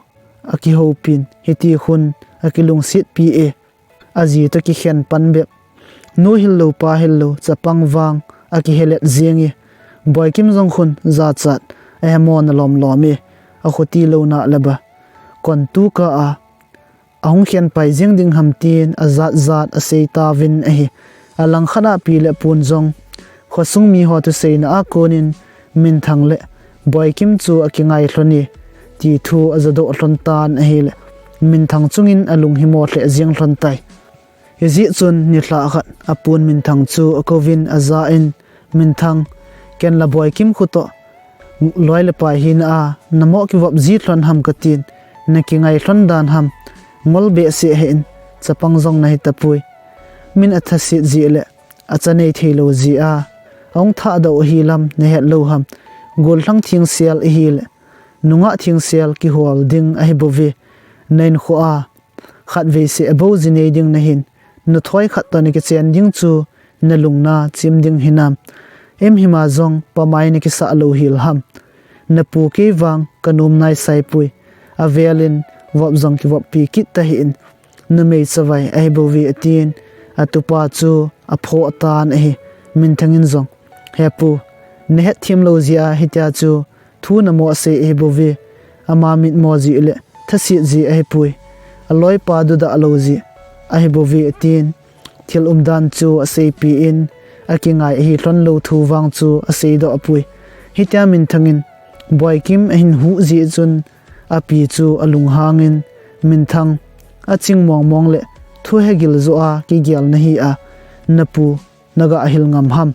akihou pin, hiti khun akilungset pi e, aji toh kikhen pan bep, nu hil lou pa hil lou chapang vang akihelet jeng e, Boikim jong khun jachat ahemo na lom lom e, akhuti lou na le ba, kon tu ka a ahung khen pai jeng ding ham tin ajat jat asei tauvin ahi. Alangkhat a pi le pun jong khosung mi ho thuseina a konin Minthang le Boikim chu akingai lhon e, ti thu ajadoh lhon tan ahile, Minthang chungin alung himo lheh jeng lhon tai. Hijeh chun nilhah khat a pun Minthang chu akouvin aja in, Minthang, ken la Boikim khu toh loi le pai hina a namo kivop ji lhon ham katin, nakingai lhon dan ham, ngol behseh hih in, chapang jong nahi tapoi. Min athaset jeh le acha nei thei lou jeh a ahung thahdoh ahi lam nahet lou ham, gollhang thengsel ahile, nungah thengsel kihol ding ahi bouve, na in kho a khatvei seh bou ji nei ding nahin, nuthoi khat toh nakichen ding chu nalung na chim ding hinam? Em hima jong pamai nakisah lou hel ham? Napu kei vang kanom nai sai poi. Avel in vop jong kivop pi kit tahih in, numei chavai ahi bouve, atin atupa chu aphoh tan ahi. Minthang in jong, he pu, nahet them lou jeh a hitia chu thu namo asei ahi bouve, ama mitmo jeh le thaset jeh ahi poi, aloi pa dudah lou jeh ahi bouve, atin thil umdan chu aseipi in, akingai ahi lhon lou thu vang chu aseidoh poi. Hitia Minthang in Boikim ahin huh jeh chun api chu alunghang in, Minthang, aching mong mong le thu hegil joh a kigel nahi a, napu naga hil ngam ham?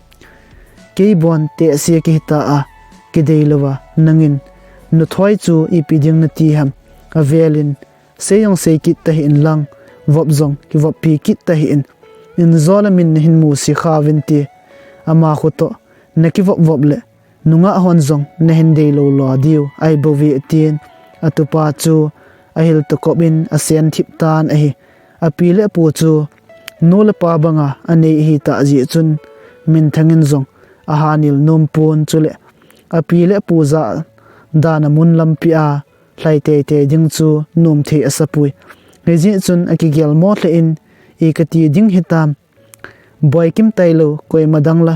Kei bon tehse kahi ta a, kidei louva nangin nuthoi chu ipi ding nati ham? Avel in sei jong sei kit tahih in lang, vop jong kivop pi kit tahih in, in jo le min nahin musit kha uvin te, ama khu toh nakivop vop le nungah hon jong nahin dei lou lou diu ahi bouve, atin atupa chu ahil tokop in asen thip tan ahi. Api le apu chu nu le pa banga anei ahi tah jeh chun, Minthang in jong ahanil nom pon, chule api le apu jah dan a mun lampi a lhai tei tei ding chu nom thei asa poi. Hijeh chun akigel mo lheh in, i kati ding hitam, Boikim tailou koima dang la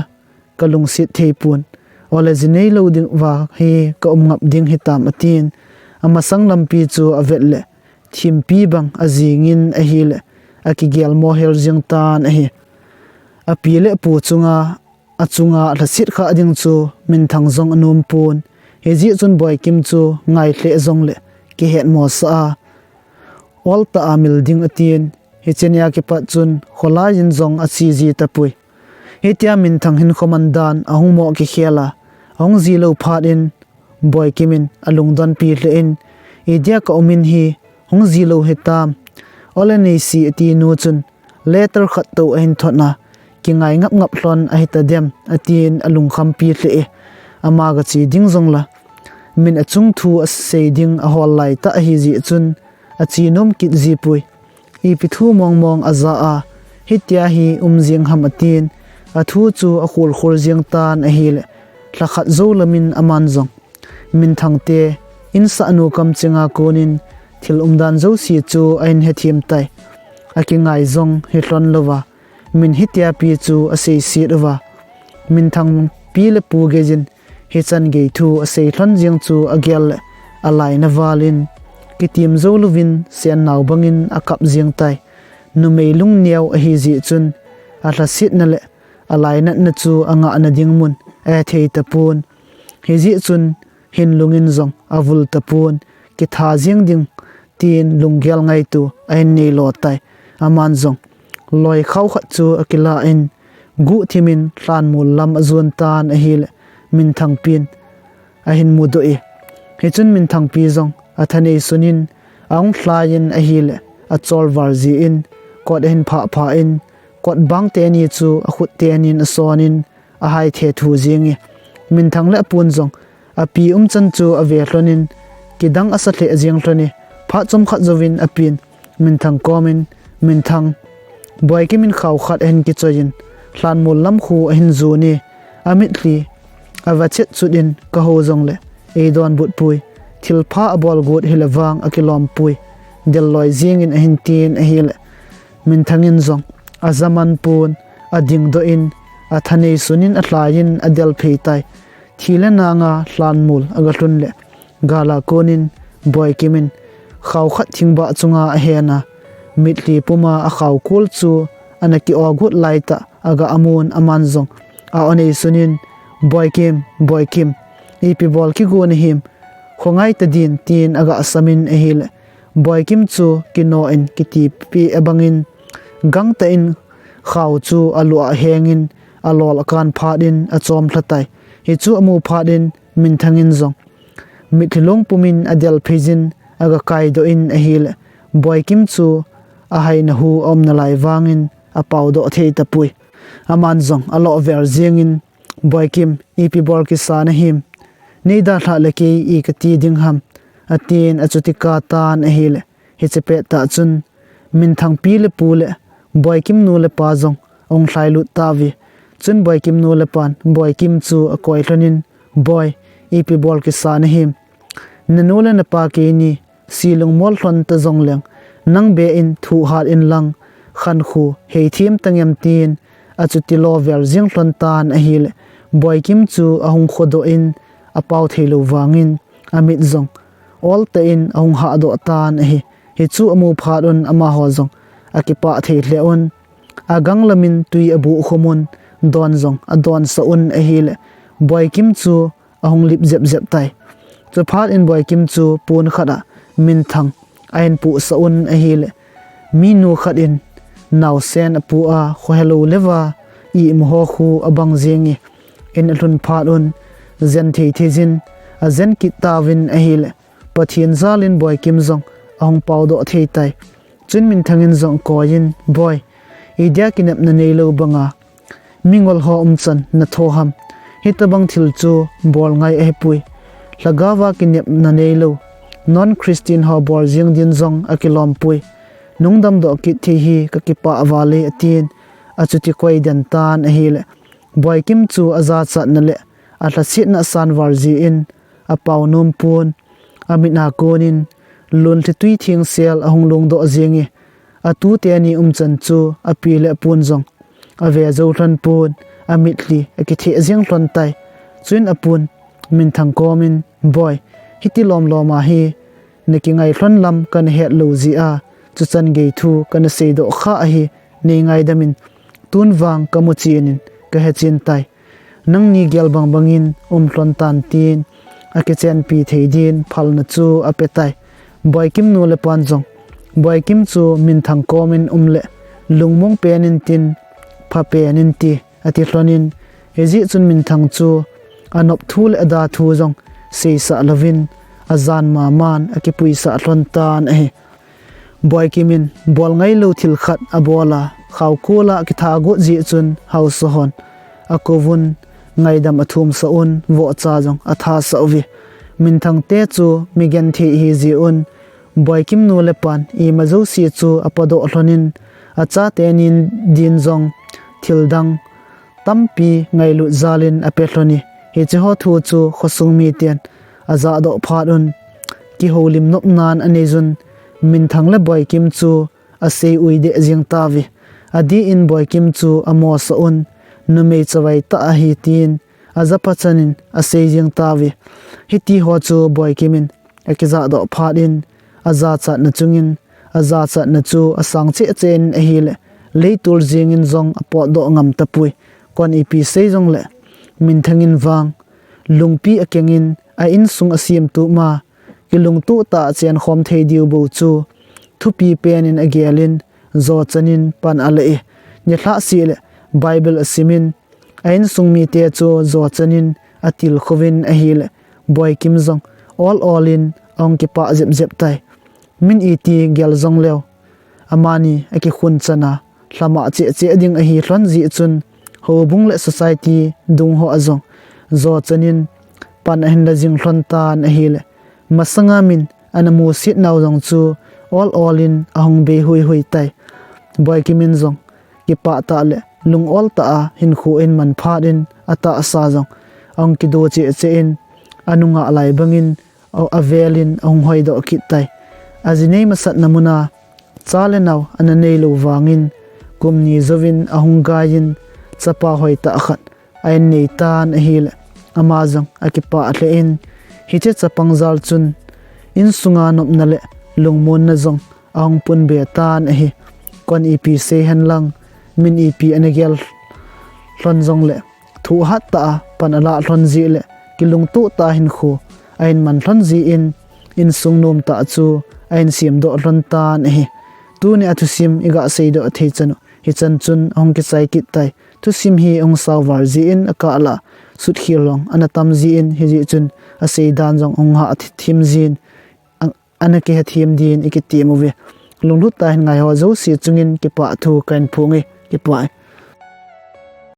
kalungset thei pon, ole ji nei lou ding uva hi ka um ngap ding hitam, atin amasang lampi chu avet le thimpi bang ajing in ahile, akigel mo hel jeng tan ahi. Api le apu chunga, achunga lhaset kha ding chu Minthang jong anom pon. Hijeh chun Boikim chu ngai lheh jong le kihet mo sah a, ol tah a mil ding, atin hiche ni a kipat chun kholai in jong ache ji tapoi. Hitia Minthang hin khoman dan ahung mo kikhel a, ahung ji lou phat in Boikim in alungdon pi lheh in, idia ka um in hi hung ji lou hitam? Ole nei si, ati nu chun letter khat toh ahin thot a, kingai ngap ngap lhon ahi tadem, atin alungkham pi lheh e. Ama gache ding jong la, min achung thu asei ding ahol lai tah ahi jeh chun ache nom kit ji poi. Ipi thu mong mong aja a, hitia hi um jeng ham, atin athu chu akhol khol jeng tan ahile, lhakhat jou lam in aman jong Minthang te insahnu kamcheng a kon in thil umdan jouse chu ahin hethem tai. Akingai jong hi lhon louva, min hitia pi chu asei set uva, Minthang pi le pu gei in hichan gei thu asei lhon jeng chu agel le alaina val in kitim jou louvin sen nau bang in akap jeng tai. Numei lungneo ahi jeh chun alhasetna le alainatna chu angahna ding mun ahe thei tapon. Hijeh chun hin lung in jong avul tapon, kitha jeng ding, tin lunggel ngaito ahin nei lo tai. Aman jong loi khao khat chu akilah in, guhthimin lhanmol lam ajon tan ahile, Minthangpin ahin mudoh e. Hichun Minthangpi jong athanei sunin, ahung lhai in ahile, achol val jin, kot ahin phah phah in, kot bang teni chu akhut tenin asonin, ahai thethu jing e. Minthang le apun jong, api umchan chu ave lhonin, kidang asa lheh jing lhon e. Phat chomkhat jouvin apin, Minthang komin, Minthang, Boikimin khao khat ahin kichoiyin, lhanmol lam khu ahin jon e, amitlhi ava chet chut in kahou jongle, eidonbut poi, thilpha abol got hile vang akilom poi, del loi jingin ahin tin ahile, Minthangin jong, ajaman pon, adingdoh in, athanei sunin alhaiyin adel phei tai. Thi le nanga lhanmol aga lhun le, gala konin, Boikimin, khao khat thingbah chunga ahena, mitlhi puma akhao kol chu, ana ki-o got laitah, aga amun aman jong, a-o nei sunin, Boikim, Boikim, ipi bol kigon ahim, khongai tadin, tin aga samin ahile, Boikim chu kinoin kitipi abangin, gangtah in khao chu alu ahengin, alol akan phat in achom lha tai. Hichu amu phat in Minthangin jong, mitlhi long pumin adel pheiyin, aga kaidoh in ahile, Boikim chu ahaina hu aum nalai vangin apaodoh thei tapoi. Aman jong alo vel jingin, Boikim, ipi bol kisa nahim, neidalhah le kei i kati ding ham, atin achuti katan ahile, hiche pettah chun, Minthangpi le pu le, Boikim nu le pa jong, ahung lhailut tauve. Chun Boikim nu le pan, Boikim chu akoi lhonin, Boi, ipi bol kisa nahim, nanu le napa keini, si lungmol lhon ta jongleng, nang be in thuhat inlang, khankho, heithim tangem tin, achuti lo vel jing lhon tan ahile, Boikim chu ahung khodoh in, apao thei lou vangin, amit jong, oltah in ahung hahdoh tan ahi. Hichu amu phat un amaho jong, akipah thei lheh un, agang lamin tui abuh khum un, don jong adonsah un ahile, Boikim chu ahung lip jep jep tai. Chuphat in Boikim chu pon khat ah Minthang ahin pusah un ahile, minu khat in naosen apu a, khohelou leuva imu ho khu abang jing e. In alhun phat un, jen thei thei jin, ajen kit tauvin ahile, Pathen jalin Boikim jong ahung paodoh thei tai. Chun Minthangin jong akoiyin, Boi, idia kinepna neilou banga mingol ho umchan natho ham. Hitobang thil chu bol ngai ahipoi. Lhagaova kinepna neilou, non-Christian ho bol jing din jong akilom poi. Nung damdoh kit thei hi kakipah val e, atin, achuti koi den tan ahile, Boikim chu ajachatna le alhasetna asan val jin, apao nom pon, amit a konin, lunlhi tui thengsel ahung longdoh jing e, atu teni umchan chu api le apun jong ave jou lhon pon, amitlhi akitheh jing lhon tai. Chun apun, Minthang komin, Boi, hiti lom lom a hi, nakingai lhon lam kana het lou jeh a, chuchan gei thu kana seidoh kha ahi, nei ngaidam in, tun vang kamu chen in, kahe chen tai. Nangni gel bang bangin um lhon tan, tin, akichenpi thei din phalna chu ape tai. Boikim nu le pan jong, Boikim chu Minthang komin um le, lungmong pen intin, pha pen inte, ati lhonin, hijeh chun Minthang chu anop thu le ada thu jong seisah louvin, ajan maman akipuisah lhon tan ahi. Boikim in bol ngailou thil khat abol a, khaokol a akitha got jeh chun haosa hon akouvun, ngaidam athumsah un, vohcha jong athasah uve. Minthang te chu mi genthei ahi jeh un, Boikim nu le pan ima jouse chu apodoh lhonin, achate ni din jong thildang tampi ngailut jalin ape lhon e. Hiche ho thu chu khosung miten ajahdoh phat un, kihoulim nopnan aneijun, Minthang le Boikim chu asei ui deh jeng tauve. Adih in Boikim chu amosah un, numei chavai tah ahi, tin ajapha chanin asei jeng tauve. Hiti ho chu Boikim in akijahdoh phat in, ajachatna chungin, ajachatna chu asang cheh cheh in ahile, leitol jengin jong apotdoh ngam tapoi. Kon ipi sei jongle, Minthang in vang lungpi akengin, a insung asemtup ma, kilungtoh tah a chenkhom thei diu bou chu thupi pen in agelin, jo chanin pan alei. Nilhah seh le Bible asimin, a insung mite chu jo chanin atilkhouvin ahile, Boikim jong ol ol in ahung kipah jep jep tai. Min iti gel jong leu, amani akikhun chana lhamah cheh cheh ding ahi lhon jeh chun, houbung le society dung ho a jong jo chanin pan ahin la jing lhon tan ahile, masanga min ana musit nau jong chu ol ol in ahung bei hui hui tai. Boikim in jong kipah tah le lung ol tah a hinkho ahin man phat in, atahsa jong ahung kido cheh cheh in, anungah lai bangin avel in ahung hoidoh kit tai. Aji nei masatna muna cha le nao ana nei lou vangin, kum ni jouvin ahung gai in, chapa hoitah khat ahin nei tan ahile, ama jong akipah lheh in, hiche chapang jal chun insunga nopna le lungmonna jong ahung pun be tan ahi. Koin ipi sei hen lang, min ipi ana gel lhon jong le, thohhat tah a pan alah lhon jeh le, kilungtoh tah a hinkho ahin man lhon jeh in, insung nom tah chu ahin semdoh lhon tan ahi. Tuni a thusim iga seidoh thei chan u hichan chun ahung kichai kit tai. Thusim hi ahung sao val jeh in akah lah a sutkhel jong ana tam jeh in, hijeh chun asei dan jong ahung hah them jin, a-, ana kihethem din ikitem uve. Lunglut tah a hin ngai ho jouse chungin kipah thu kahin phong e, kipah e.